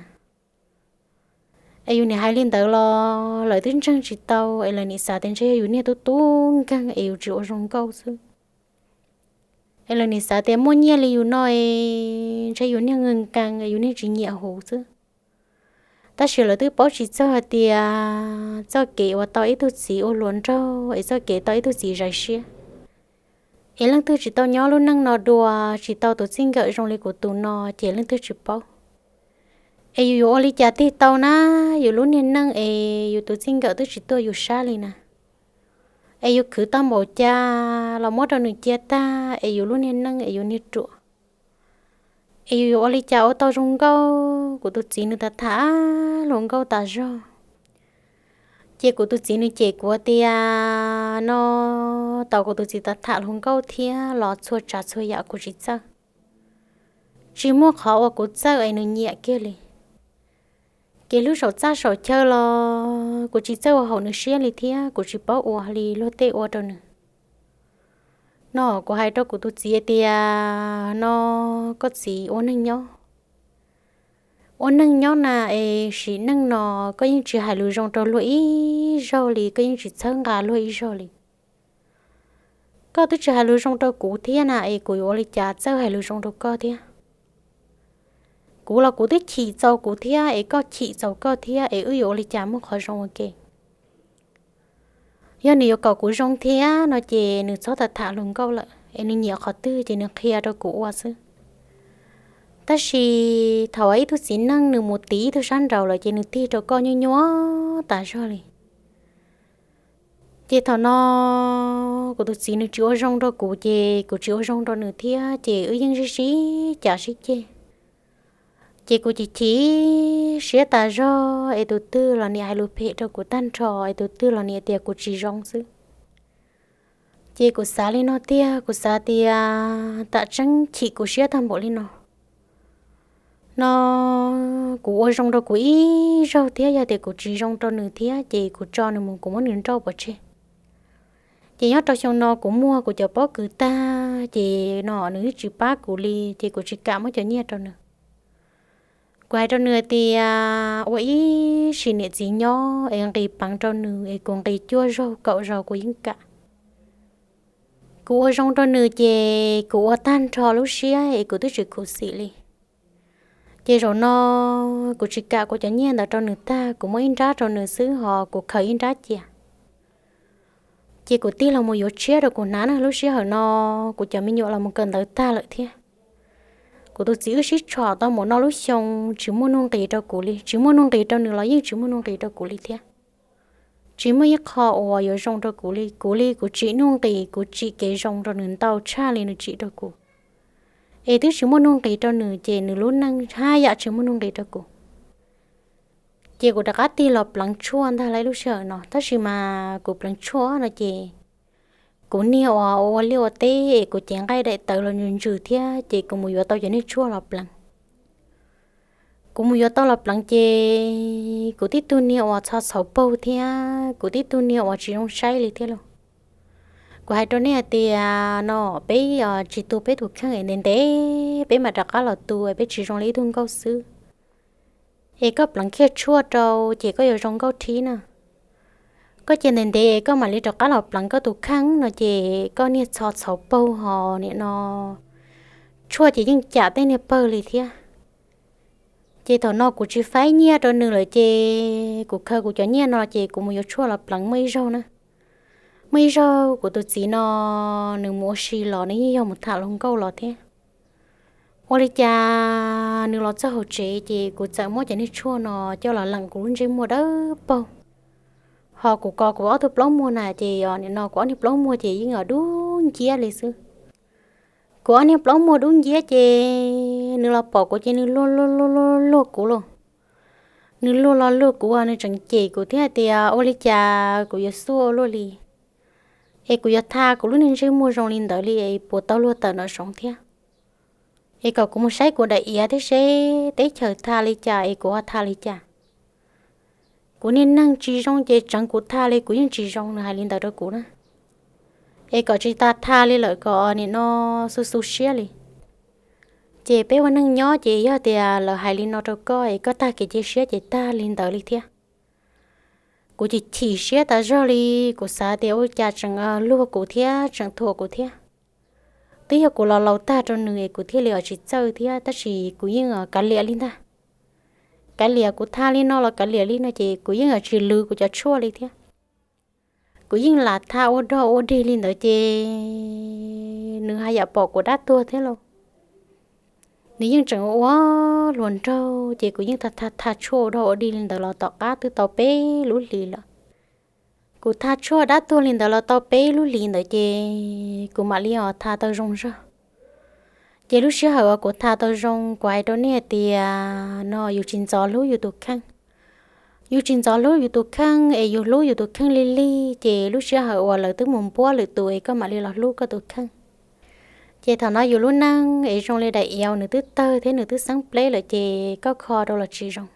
Es yus nim hais li ntawd los lawv twb ntseeg tsis tau, es lawv nim xav tias ntshe yog yus niag tub tub nkeeg es yus tsis ua zoo nkauj xwb. Es lawv nim xav tias muaj nyiaj li yus no es ntshe yus niag nkeeg nkeeg es yus niag tsis nyiam huv xwb. Tab sis lawv twb paub tsis txog hais tias txoj kev uas tau ib tug txiv ua hluas nraug es txoj kev tau ib tug txiv zais siab. Es leej twg tsis tau nyob lub neej no dua, tsis tau tus txij nkawm zoo li kuv tus no, ces leej twg tsis paub. Es yus yuav ua li cas tig tau na, yus lub niag neej es yus tus txij nkawm twb tsis tuaj yus sab li na. Es yus khwv tau npaum cas los muab rau nws cia tag, es yus lub niag neej es yus niag ruam. Es yus yuav ua li cas ua tau zoo nkauj? Kuv tus txiv nws tham tham hluas nkauj tas zog. Ces kuv tus txiv nws cem kuv tias, no, tau kuv tus txiv tham tham hluas nkauj thiab los txhua tsav txhua yam kuv tsis txawj. Tsis muaj qhov uas kuv txawj es nws nyiam kiag li. Ces lub saum txaj saum chaw los kuv tsis txawj ua haum nws siab li thiab kuv tsis paub ua li luag tej ua rau nws. No kuv hais rau kuv tus txiv tias, no, koj txiv, ua neej nyob, ua neej nyob na, es sim neej no koj yeej tsis hais lus zoo rau luag ib zaug li, koj yeej tsis txhawb nqa luag ib zaug li. Koj twb tsis hais lus zoo rau kuv thiab na, es kuv yuav ua li cas txawj hais lus zoo rau koj thiab? Kuv los kuv twb chim txaus kuv thiab, es koj chim txaus koj thiab, es wb yuav ua li cas muaj qhov zoo ua ke? Yog nws yuav kom kuv zoo thiab no ces nws txhob tham tham hluas nkauj lawm, es nws nyiam qhov twg ces nws qhia rau kuv ua xwb. Tab sis thaum ib tug txiv neej nws mus tiv ib tug sab nraud lawm ces nws tig rau koj nyuaj nyuaj tas zog li. Ces thaum no kuv tus txiv nws tsis ua zoo rau kuv ces kuv tsis ua zoo rau nws thiab, ces wb yeej sib sib cav sib ceg. Ces kuv chim chim siab tas zog, es tus twg los niam hais lus phem rau kuv tag nrho, es tus twg los niam tias kuv tsis zoo xwb. Ces kuv xav li no tiag, kuv xav tias tam tseeb chim kuv siab tag npaum li no, no kuv ua zoo rau kuv ib zaug thiab, yog tias kuv tsis zoo rau nws thiab ces kuv tso nws mus kuv muab nws nrauj pov tseg. Ces nyob rau xyoo no kuv muag kuv cov pob kws tag ces no nws twb tsis pab kuv li, ces kuv tsis kam muab cov nyiaj rau nws. Kuv hais rau nws tias ua ib sim niam txiv nyob es nqis peev rau nws, es kuv nqis cuaj zaug kaum zaus kuv yeej kam. Kuv ua zoo rau nws ces kuv ua tag nrho lub siab es kuv twb tsis khuv xim li. Ces zaum no kuv tsis kam kuv cov nyiaj ntawd rau nws tag, kuv muab ib nrab rau nws xwb ho kuv khaws ib nrab cia. Ces kuv tig los mus yuav tshiab rau kuv hnav na. Lub sij hawm no kuv cov me nyuam los mus kawm ntawv tag lawm thiab. Kuv tus txiv wb sib tshom tau mus no lub xyoo tsis muaj nuj nqis rau kuv li, tsis muaj nuj nqis rau nws los yeej tsis muaj nuj nqis rau kuv li thiab. Tsis muaj ib qho uas yuav zoo rau kuv li. Kuv li kuv tsim nuj nqis, kuv tsim kev zoo rau nws ntau tshaj li nws tsim rau kuv. Es twb tsis muaj nuj nqis rau nws ces nws lub neej haj yam tsis muaj nuj nqis rau kuv. Ces kuv rov qab tig los pleev tshuaj ntag lawm lub sij hawm no. Tab sis mas kuv pleev tshuaj no ces kuv niag uas ua liaj ua teb es kuv cev nqaij daim tawv los ntsws ntsws thiab ces kuv mus yuav tau cov niag tshuaj los pleev. Kuv mus yuav tau los pleev ces kuv tib tug niag uas txho txhauv paug thiab kuv tib tug niag uas tsis zoo saib li thiab lauj. Kuv hais rau nej hais tias no peb tsis tu peb tus kheej es ntev ntev peb mam rov qab los tu es peb tsis zoo li ib tug nkauj xwb. Es koj pleev kiag tshuaj rau ces koj yuav zoo nkauj thib na. Koj cia ntev ntev es koj mam li rov qab los pleev koj tus kheej no ces koj niag txho txhauv paug ho nim no tshuaj ces yeej cam tej niag pawg li thiab. Ces thaum no kuv tsis faib nyiaj rau nws lawm ces kuv khaws kuv cov nyiaj no ces kuv mus yuav tshuaj los pleev muaj ib zaug na. Muaj ib zaug kuv tus txiv no nws mus ua si los nws yeej yog mus tham hluas nkauj los thiab. Ua li cas nws los txog hauv tsev ces kuv txawm muab cov niag tshuaj no coj los leem kuv lub ntsej muag dawb paug. Ho kuv ko kuv ob tug plaub muag na ces nim no kuv ob niag plaub muag ces yeej dub nciab li xwb. Kuv ob niag plaub muag dub nciab ces nws los pom kuv ces nws luag luag luag luag luag kuv lauj. Nws luag los luag kuv, nws tseem cem kuv thiab hais tias ua li cas kuv yuav xuaj ua luaj li, es kuv yuav tha kuv lub niag ntsej muag zoo li ntawd li es puas tau luag tawm nram zoov thiab. Es kom kuv mus saib kuv daim iav thiab seb teb chaws tha li cas es kuv ho tha li cas. Kuv niag neeg tsis zoo ces tseev kuv tha li kuv yeej tsis zoo, nws hais li ntawd rau kuv na. Es kom tsis tas tha li lawm kom nim no xu xu siab li. Ces peb ua neeg nyob ces yog tias lawv hais li no rau koj es koj tag kev cia siab ces tag li ntawd li thiab. Kuv chim chim siab tas zog li, kuv xav tias ua cas tseem luag kuv thiab tseem thuam kuv thiab. Twb yog kuv los laus tag rau nws es kuv thiaj li tsis txawj thiab, tab sis kuv yeej kav liam li ntag. Kav liam, kuv tha li no los kav liam li no ces kuv yeej tsis lwv kuv cov tshuaj li thiab. Kuv yeej lam tha ua dog ua dig li ntawd ces nws haj yam pom kuv dab tuag thiab lauj. Nws yeej tseem ua hluas nraug ces kuv yeej tha tha tha tshuaj ua dog ua dig li ntawd los tom qab twb tau peb lub hlis lawm. Kuv tha tshuaj dab tuag li ntawd los tau peb lub hlis ntawd ces kuv mam li os tha tau zoo zog. Ces lub sij hawm uas kuv tha tau zoo, kuv hais rau nej hais tias no yus tsis ntxov hlub yus tus kheej. Yus tsis ntxov hlub yus tus kheej es yus hlub yus tus kheej lig lig ces lub sij hawm uas lawv twb mus npuab lwm tus es koj mam li los hlub koj tus kheej. Ces thaum no yus lub neej es zoo li daim iav uas nws twb tawg thiab nws twb xeeb pleb lawm ces koj kho rau los tsis zoo.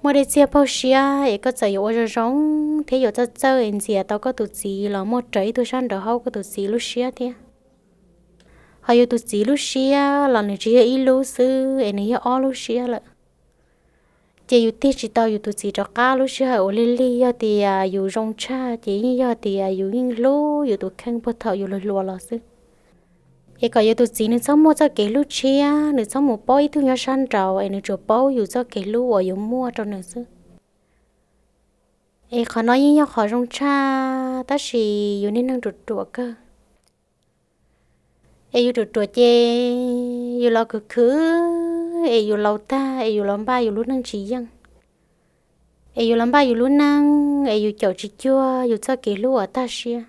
Muaj dej txiag paug siab es koj txawm yuav ua zoo zoo thiab yuav txawj txawj es ntxias tau koj tus txiv los muaj raws ib tug sab nraud haub koj tus txiv lub siab thiab. Ho yus tus txiv lub siab los nws tsis yog ib lub xwb es nws yog ob lub siab lawm. Ces yus tig tsis tau yus tus txiv rov qab lub sij hawm uas lig lig, yog tias yus zoo tshaj ces yeej yog tias yus yeej hlub yus tus kheej puag thaum yus hluas hluas los xwb. Es kom yus tus txiv nws txhob muaj txoj kev hlub tshiab, nws txhob mus paub ib tug nyob sab nraud es nws tsuas paub yus txoj kev hlub uas yus muaj rau nws xwb. Es qhov no yeej yog qhov zoo tshaj, tab sis yus niag neeg ruam ruam kawg. Es yus ruam ruam ces yus los khwv khwv, es yus laus tag es yus los npaj yus lub neej tsis yeej, es yus los npaj yus lub neej es yus caum tsis cuag yus txoj kev hlub uas tag siab.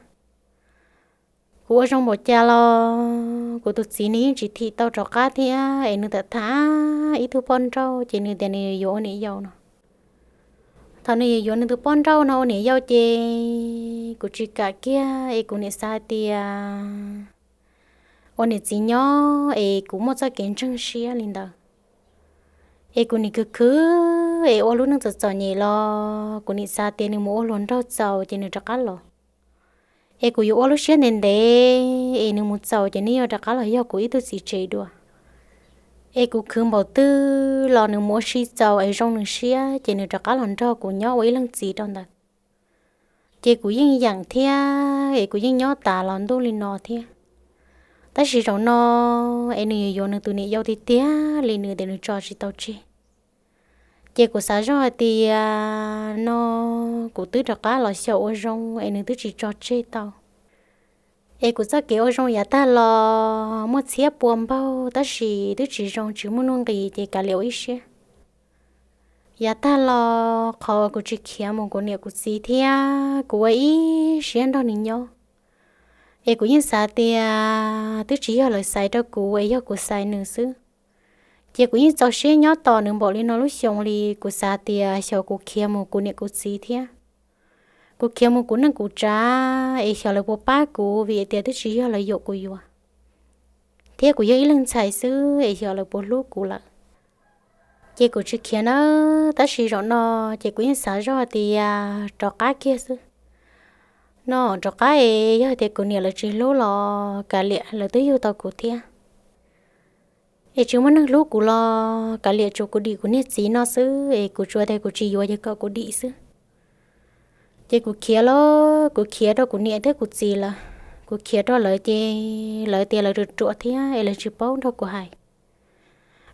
Kuv ua zoo npaum cas los kuv tus txiv nws yeej tsis thim tau rov qab thiab, es nws tawm tham ib tug poj nrauj ces nws tias nws yuav ua niam yau no. Thaum nws yuav yuav nws tus poj nrauj no ua niam yau ces kuv tsis kam kiag, es kuv niam xav hais tias ua niam txiv nyob es kuv muaj txoj kev ntseeg siab li ntawd. Es kuv nim khwv khwv es ua lub neej txom txom nyem los kuv nim xav tias nws mus ua hluas nraug txaus ces nws rov qab los. Es kuv yuav ua lub siab ntev ntev es nws mus txaus ces nws yuav rov qab los yog kuv ib tug txiv tsev dua. Es kuv khwv npaum twg los nws mus ua si txaus es zoo nws siab ces nws rov qab los nrog kuv nyob ua ib leej txiv rau ntawd. Ces kuv yeej yeem thiab es kuv yeej nyob tas los ntuj li no thiab. Tab sis zaum no es nws yuav yuav nws tus niam yau tiag tiag li, nws tias nws tso tsis tau tseg. Ces kuv xav zoj hais tias no kuv twb rov qab los xyaum ua zoo es nws twb tsis tso tseg tau. Es kuv txoj kev ua zoo yav tag los muaj txhiab pua npaug tab sis twb tsis zoo, tsis muaj nuj nqis ces kav liam ua ib siab. Yav tag los qhov kuv tsis khiav mus kuv niam kuv txiv thiab kuv ua ib siab nrog nws nyob, es kuv yeej xav tias twb tsis yog lawv xaiv rau kuv es yog kuv xaiv nws xwb. Ces kuv yeej txaus siab nyob tos nws npaum li no lub xyoo li. Kuv xav tias xyov kuv khiav mus kuv niam kuv txiv thiab kuv khiav mus kuv neej kuv tsav es xyov lawv puas pab kuv, vim tias twb tsis yog lawv yuam kuv yuav, thiab kuv yog ib leeg ntxhais xwb es xyov lawv puas hlub kuv lawm. Ces kuv tsis khiav nawb, tab sis zaum no ces kuv yeej xav zoj tias rov qab kiag xwb. No rov qab es yog tias kuv niam lawv tsis hlub los kav liam, lawv twb yug tau kuv thiab. Es tsis muaj neeg hlub kuv los kav liam, tsuas kuv dim kuv niag txiv no xwb es kuv tsuas tias kuv tsis yuav ces kom kuv dim xwb. Ces kuv khiav los kuv khiav rau kuv niam thiab kuv txiv lawv, kuv khiav rau lawv ces lawv tias lawv ruam ruam thiab es lawv tsis paub nrog kuv hais.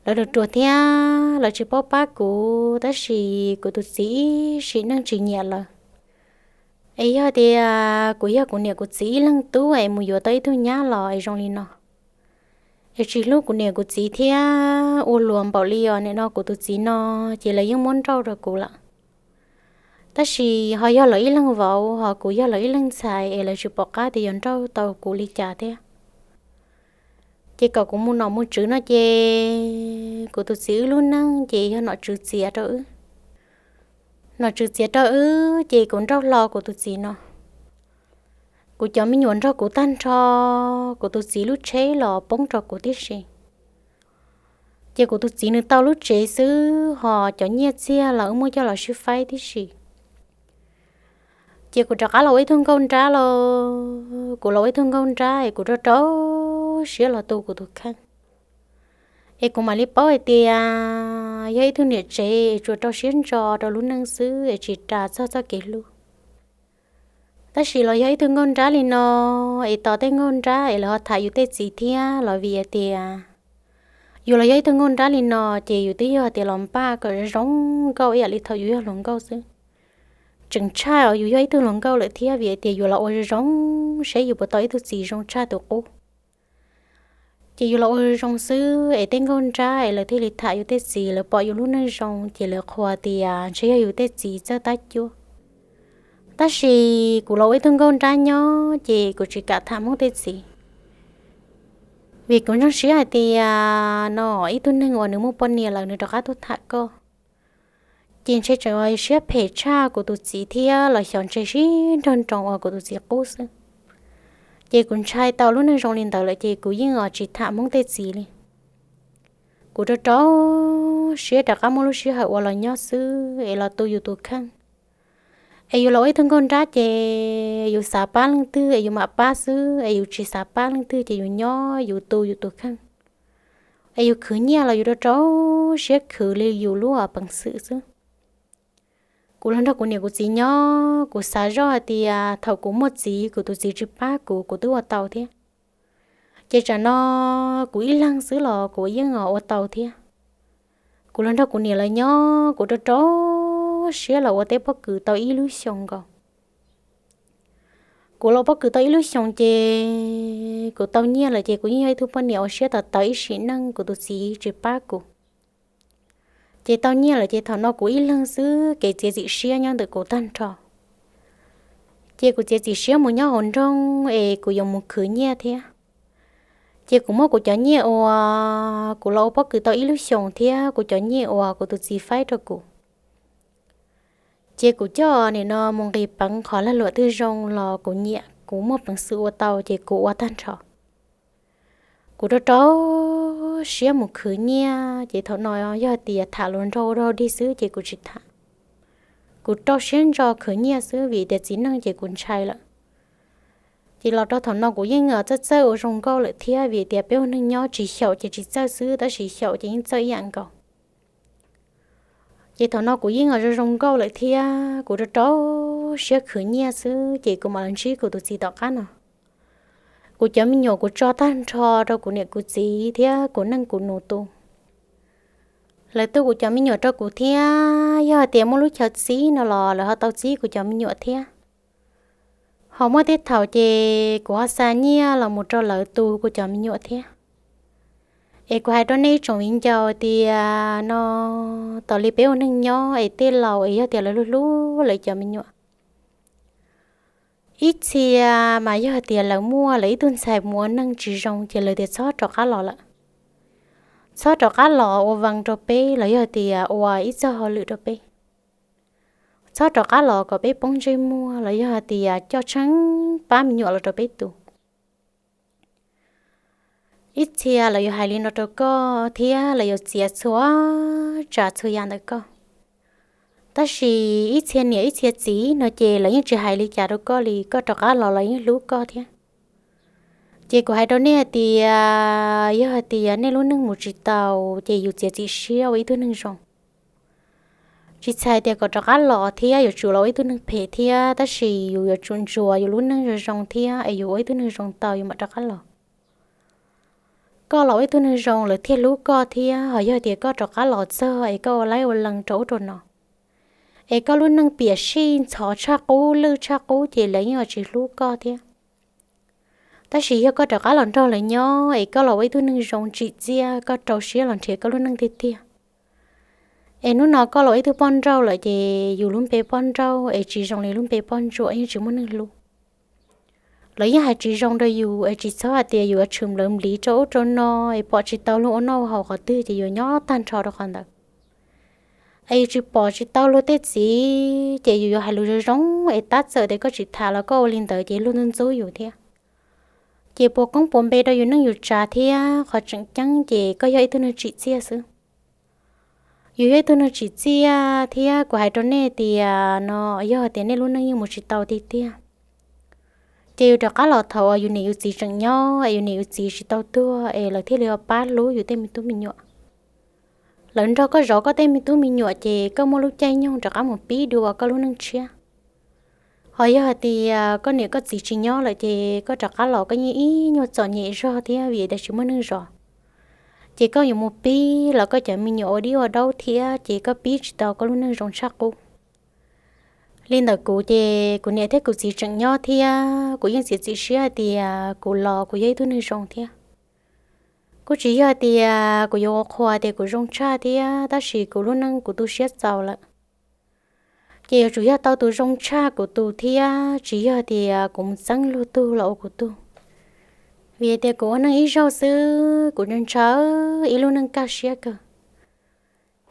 Lawv ruam ruam thiab lawv tsis paub pab kuv, tab sis kuv tus txiv ib sim neej tsis nyiam lawv. Es yog tias kuv yog kuv niam kuv txiv ib leeg tub es mus yuav tau ib tug nyab los es zoo li no, es tsis hlub kuv niam kuv txiv thiab ua luag npaum li os nim no kuv tus txiv no, ces lawv yeej muab nrauj rau kuv lawm. Tab sis ho yog lawv ib leeg vauv, ho kuv yog lawv ib leeg ntxhais es lawv tsis pom qab tias yuav nrauj tau kuv li cas thiab. Ces kom kuv mus nom mus tswv no ces kuv tus txiv wb lub neej ces yog nom tswv txiav rau wb. Nom tswv txiav rau wb ces kuv nrauj hlo kuv tus txiv no. Kuv cov me nyuam nrog kuv tag nrho, kuv tus txiv lub tsheb los poob rau kuv tib si. Ces kuv tus txiv nws tau lub tsev xwb, ho cov nyiaj txiag los wb muab coj los sib faib tib si. Ces kuv rov qab los ua ib tug nkauj nrab los, kuv los ua ib tug nkauj nrab es kuv rau rau siab los tu kuv tus kheej. Es kuv mam li paub hais tias yog ib tug niam tsev es tsuas rau siab ntso rau lub neej xwb es tsis ras txog txoj kev hlub. Tab sis los yog ib tug nkauj nrab li no, es tos tej nkauj nrab es lawv ho tham yus tej txiv thiab los vim hais tias yus los yog ib tug nkauj nrab li no, ces yus twb yog tias los npaj kom zoo nkauj ib yam li thaum yus yog hluas nkauj xwb. Tseem tshaj os yus yog ib tug hluas nkauj lawm thiab vim hais tias yus los ua zoo zoo seb yus puas tau ib tug txiv zoo tshaj tus qub. Ces yus los ua zoo zoo xwb es tej nkauj nrab es lawv thiaj li tham yus tej txiv, lawv pom yus lub neej zoo ces lawv qhuas tias ntshe yog yus tej txiv txawj tab cuab. Tab sis kuv los ua ib tug nkauj nrab nyob ces kuv tsis kam tham Hmoob tej txiv, vim kuv ntseeg siab hais tias no ib tug neeg uas nws muaj poj niam lawm nws rov qab tuaj tham koj, ces ntshe tseem ua siab phem tshaj kuv tus txiv thiab los xyov ntshe sib nrog nroos ua kuv tus txiv qub xwb. Ces kuv ntshai tau lub neej zoo li ntawd lawm ces kuv yeej tsis tham Hmoob tej txiv li. Kuv rau rau siab rov qab muaj lub sij hawm ua los nyob xwb es los tu yus tus kheej. Es yus los ua ib tug nkauj nrab ces yus xav pab leej twg es yus mam pab xwb, es yus tsis xav pab leej twg ces yus nyob yus tu yus tus kheej. Es yus khwv nyiaj los yus rau rau siab khwv li yus lub peev xwm xwb. Kuv los nrog kuv niam kuv txiv nyob, kuv xav zoj hais tias thaum kuv muaj txiv kuv tus txiv tsis pab kuv, kuv twb ua tau thiab. Ces tsam no kuv ib leeg xwb los kuv yeej ua tau thiab. Kuv los nrog kuv niam lawv nyob, kuv rau rau siab los ua teb pob kws tau ib lub xyoos nkaus. Kuv los pob kws tau ib lub xyoos ces kuv tau nyiaj lawm ces kuv yeej yog ib tug poj niam ua siab tawv tawv ib sim neej, kuv tus txiv tsis pab kuv. Ces tau nyiaj lawm ces thaum no kuv ib leeg xwb, kev txiav txim siab nyob ntawm kuv tag nrho. Ces kuv txiav txim siab mus nyob hauv nroog es kuv yuav mus khwv nyiaj thiab. Ces kuv muab kuv cov nyiaj uas kuv los ua pob kws tau ib lub xyoos thiab kuv cov nyiaj uas kuv tus txiv faib rau kuv, ces kuv coj nim no mus nqis peev qhov lag luam twg zoo los kuv nyiam, kuv muaj peev xwm ua tau ces kuv ua tag nrho. Kuv rau rau siab mus khwv nyiaj, ces thaum no yog tias tham hluas nraug ua rau dig xwb ces kuv tsis tham. Kuv rau siab ntso khwv nyiaj xwb vim tias txiv neej ces kuv ntshai lawm. Ces los rau thaum no kuv yeej txawj txawj ua zoo nkauj lawm thiab, vim tias peb ua neeg nyob tsis xyaum ces tsis txawj xwb, tab sis xyaum ces yeej txawj ib yam nkaus. Ces thaum no kuv yeej zoo zoo nkauj lawm thiab, kuv rau rau siab khwv nyiaj xwb ces kuv mam los ntsib kuv tus txiv tom qab no. Kuv cov me nyuam kuv tso tag nrho rau kuv niam kuv txiv thiab kuv neej kuv nus tu. Lawv tu kuv cov me nyuam rau kuv thiab, yog hais tias muaj lub chaw txib no los lawv ho tau txib kuv cov me nyuam thiab. Ho muaj tej thaum ces kuv ho xa nyiaj los mus rau lawv tu kuv cov me nyuam thiab. Es kuv hais rau nej ib tsoom viv ncaus tias no, tos li peb ua neej nyob es tej laus es yog tias lawv hlub hlub lawv cov me nyuam, ib txhia mas yog tias lawv muaj lawv ib tug ntxhais mus ua neej tsis zoo ces lawv tias txhob rov qab los lawm. Txhob rov qab los ua vees rau peb los yog tias ua ib txoj hauj lwm rau peb. Txhob rov qab los kom peb poob ntsej muag los yog hais tias coj tsheej pab me nyuam los rau peb tu. Ib txhia lawv yuav hais li no rau koj thiab lawv yuav txiav txhua tsav txhua yam ntawm koj. Tab sis ib txhia niam ib txhia txiv no ces lawv yeej tsis hais li cas rau koj li, koj rov qab los lawv yeej hlub koj thiab. Ces kuv hais rau nej hais tias yog hais tias nej lub neej mus tsis tau ces yus txiav txim siab ua ib tug neeg zoo. Tsis txhais tias kom rov qab los thiab yuav tsum los ua ib tug neeg phem thiab, tab sis yus yuav tsum ntsuas yus lub neej zoo zoo thiab es yus ua ib tug neeg zoo tau yus mam rov qab los. Koj los ua ib tug neeg zoo lawv thiaj hlub koj thiab, ho yog tias koj rov qab los txog es koj ua laib ua lees rau ub rau no, es koj lub neej piam sij ntxhov tshaj qub lwj tshaj qub ces lawv yeej tsis hlub koj thiab. Tab sis yog koj rov qab los nrog lawv nyob es koj los ua ib tug neeg zoo tsim txiaj, koj rau siab los nrhiav koj lub neej tiag tiag, es hnub no koj los ua ib tug poj nrauj lawm ces yus lub npe poj nrauj es tsis zoo li lub npe poj ntsuam, yeej tsis muaj neeg hlub. Lawv yeej hais tsis zoo rau yus es tsis txhob hais tias yus yuav tshwm nplawv npliv rau ub rau no es pom tsis tau luag ua noj ua haus qhov twg ces yuav nyob tag nrho rau qhov ntawd. Es yus tsis pom tsis tau luag tej txiv ces yus yuav hais lus zoo zoo es tab txawm tias koj tsis tham los koj ua li ntawd ces luag ntxub ntxub yus thiab. Ces puas koob puas npe rau yus neej yus tsav thiab, qhov tseem ceeb ces koj yog ib tug neeg tsim txiaj xwb. Yus yog ib tug neeg tsim txiaj thiab kuv hais rau nej tias no, yog tias nej lub neej yeej mus tsis tau tiag tiag, ces yus rov qab los thaum uas yus niam yus txiv tseem nyob es yus niam yus txiv tsis tau tuag es lawv thiaj li ua pab hlub yus tej me tub me nyuam. Lawv nrog koj zov koj tej me tub me nyuam ces koj muaj lub caij nyoog rov qab mus pib dua koj lub neej tshiab. Ho yog hais tias koj niam koj txiv tsis nyob lawm ces koj rov qab los koj yeej ib nyuag txom nyem zog thiab vim tias tsis muaj neeg zov. Ces koj yuav mus pib los koj cov me nyuam ua dib ua daub thiab ces koj pib tsis tau koj lub neej zoo tshaj qub. Li ntawm kuv ces kuv niam thiab kuv txiv tseem nyob thiab kuv yeej txiav txim siab hais tias kuv los kuv yog ib tug neeg zoo thiab. Kuj tsis yog hais tias kuv yuav ua qhua tias kuv zoo tshaj thiab, tab sis kuv lub neej kuv tu siab txaus lawm. Ces yuav tsum yog tau tus zoo tshaj kuv tus thiab, tsis yog tias kuv mus txeeb luag tug los ua kuv tug. Vim tias kuv ua neej ib zaug xwb kuv ntshaw ib lub neej kaj siab kawg.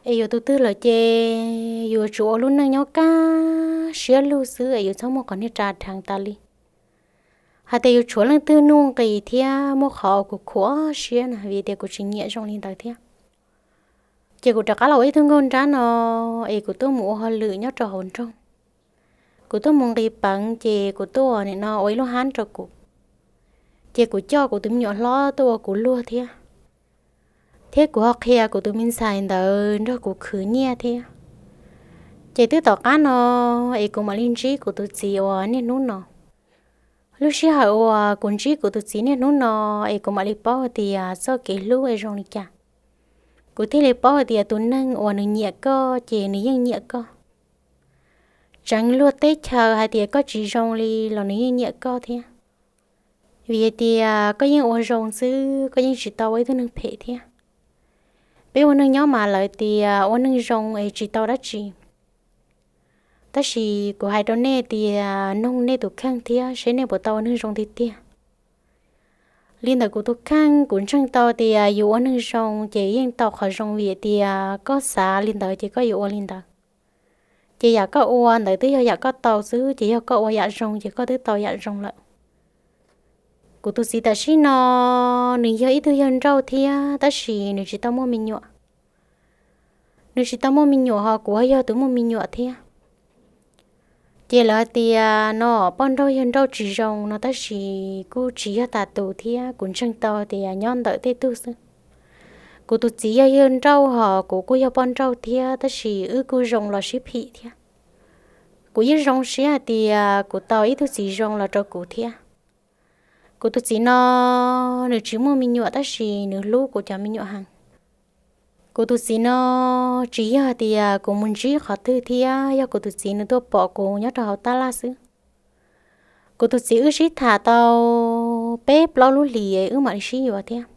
Es yuav tus twg lawm ces yus yuav tsum ua lub neej nyob kaj siab lug xwb es yus txhob muaj qhov niag ras dheev tas li. Hais tias yus tshuav leej twg nuj nqis thiab muaj qhov uas kuv khuv siab na, vim tias kuv tsis nyiam zoo li ntawd thiab. Ces kuv rov qab los ua ib tug nkauj nrab no, es kuv tuaj mus ua hauj lwm nyob rau hauv nroog. Kuv tuaj mus nqis peev ces kuv tuaj ua nim no ua ib lub hab rau kuv. Ces kuv coj kuv tus me nyuam hlob tuaj ua kuv luag thiab. Thiab kuv ho qhia kuv tus me ntxhais ntawd nrog kuv khwv nyiaj thiab. Ces twb tom qab no es kuv mam li ntsib kuv tus txiv uas niaj hnub no. Lub sij hawm uas kuv ntsib kuv tus txiv niaj hnub no es kuv mam li paub hais tias txoj kev hlub es zoo li cas. Kuv thiaj li paub hais tias tus neeg uas nws nyiam koj ces nws yeej nyiam koj. Tseev luag teb chaws hais tias koj tsis zoo li los nws yeej nyiam koj thiab. Vim hais tias koj yeej ua zoo xwb, koj yeej tsis tau ua ib tug neeg phem thiab. Peb ua neeg nyob mas lawv tias ua neeg zoo es tsis tau dab tsi. Tab sis kuv hais rau nej tias noog nej tus kheej thiab seb nej puas tau ua neeg zoo tiag tiag. Li ntawm kuv tus kheej kuv ntseeg tau tias yus ua neeg zoo ces yeej tau qhov zoo, vim tias koj xav li ntawd ces koj yuav ua li ntawd. Ces yam koj ua ntawd twb yog yam koj tau xwb, ces yog koj ua yam zoo ces koj twb tau yam zoo lawm. Kuv tus txiv tam sim no nws yog ib tug yawg nrauj thiab tab sis nws tsis tau muaj me nyuam. Nws tsis tau muaj me nyuam ho kuv yog tus muaj me nyuam thiab. Ces lawv hais tias no poj nrauj yawg nrauj tsis zoo no tab sis kuj tsis yog tas tus thiab, kuv ntseeg tau tias nyob ntawm tej tug xwb. Kuv tus txiv yog yawg nrauj ho kuv kuj yog poj nrauj thiab tab sis wb kuj zoo los sib phim thiab. Kuv yeej zoo siab hais tias kuv tau ib tug txiv zoo los rau kuv thiab. Kuv tus txiv no nws tsis muaj me nyuam tab sis nws hlub kuv cov me nyuam heev. Kuv tus txiv no tsis yog tias kuv mus ntsib qhov twg thiab yog kuv tus txiv nws tuaj pom kuv nyob rau hauv tab laj xwb. Kuv tus txiv wb sib tham tau peb plaub lub hlis wb mam li sib yuav thiab.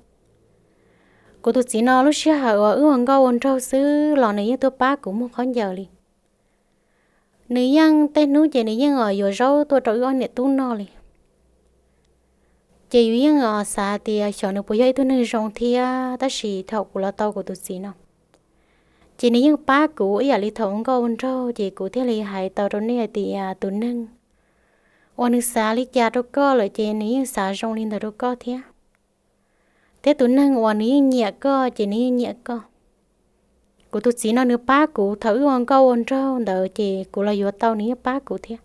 Kuv tus txiv no lub sij hawm uas wb ua nkauj ua nraug xwb los nws yeej tuaj pab kuv muag khaub ncaws li. Nws yeej tej hnub ces nws yeej yuav zaub tuaj rau wb ob niam tub noj li. Ces yus yeej xav tias xyov nws puas yog ib tug neeg zoo thiab, tab sis thaum kuv los tau kuv tus txiv no, ces nws yeej pab kuv ib yam li thaum ua nkauj ua nraug. Ces kuv thiaj li hais tau rau nej hais tias tus neeg uas nws xav li cas rau koj lawm ces nws yeej xav zoo li ntawd rau koj thiab. Thiab tus neeg uas nws yeej nyiam koj ces nws yeej nyiam koj. Kuv tus txiv no nws pab kuv thaum wb ua nkauj ua nraug ntawd ces kuv los yuav tau nws yeej pab kuv thiab.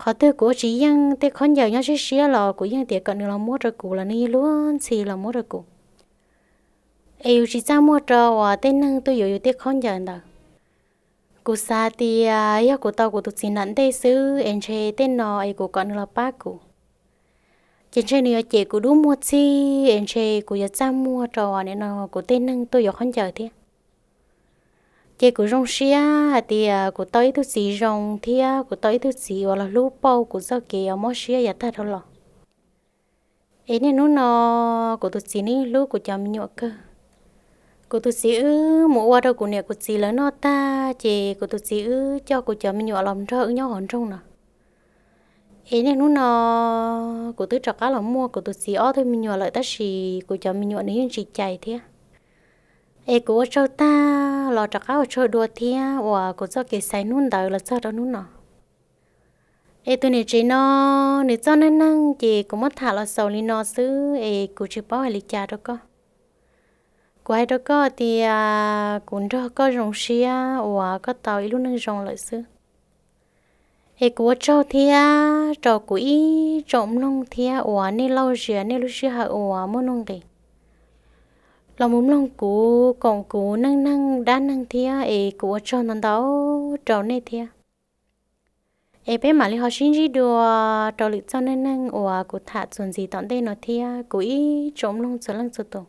Qhov twg kuv ua tsis yeej tej khaub ncaws nyob siab siab los kuv yeej tias kom nws los muab rau kuv los nws yeej luag ntxhi los muab rau kuv. Es yus tsis txaj muag rau uas tej neeg tuaj yuav yus tej khaub ncaws ntawd. Kuv xav tias yog kuv tau kuv tus txiv nram ntej xwb es ntshe tej no es kuv kom nws los pab kuv, ces ntshe nws yuav cem kuv dub muag txhij es ntshe kuv yuav txaj muag rau nim no kuv tej neeg tuaj yuav khaub ncaws thiab. Ces kuv zoo siab hais tias kuv tau ib tug txiv zoo thiab kuv tau ib tug txiv uas los hlub pauj kuv txoj kev uas mob siab yav tag dhau los. Es niaj hnub no kuv tus txiv nws hlub kuv cov me nyuam kawg. Kuv tus txiv wb mus ua rau kuv niam kuv txiv lawv noj tag ces kuv tus txiv wb coj kuv cov me nyuam los nrog wb nyob hauv nroog no. Es niaj hnub no kuv twb rov qab los muaj kuv tus txiv ob tug me nyuam lawm tab sis kuv cov me nyuam nws yeej tsis cais thiab. Es kuv ua tsaug tag los rov qab ua tsaug dua thiab uas kuv txoj kev xaiv hnub ntawd los txog rau hnub no. Es tus niam tsev no nws txoj neej neeg ces kuv muab tham los xaus li no xwb es kuv tsis paub hais li cas rau koj. Kuv hais rau koj tias kuv nrog koj zoo siab uas koj tau ib lub neej zoo lawm xwb. Es kuv ua tsaug thiab rau kuv ib tsoom mloog thiab uas nej lauj zias nej lub sij hawm uas muaj nuj nqis los mus mloog kuv koom kuv neej neeg dab neeg thiab es kuv ua tsaug ntau ntau rau nej thiab. Es peb mam li ho sib ntsib dua rau lwm txoj neej neeg uas kuv tham txuas ntxiv tom ntej no thiab kuv ib tsoom mloog txhua leej txhua tus.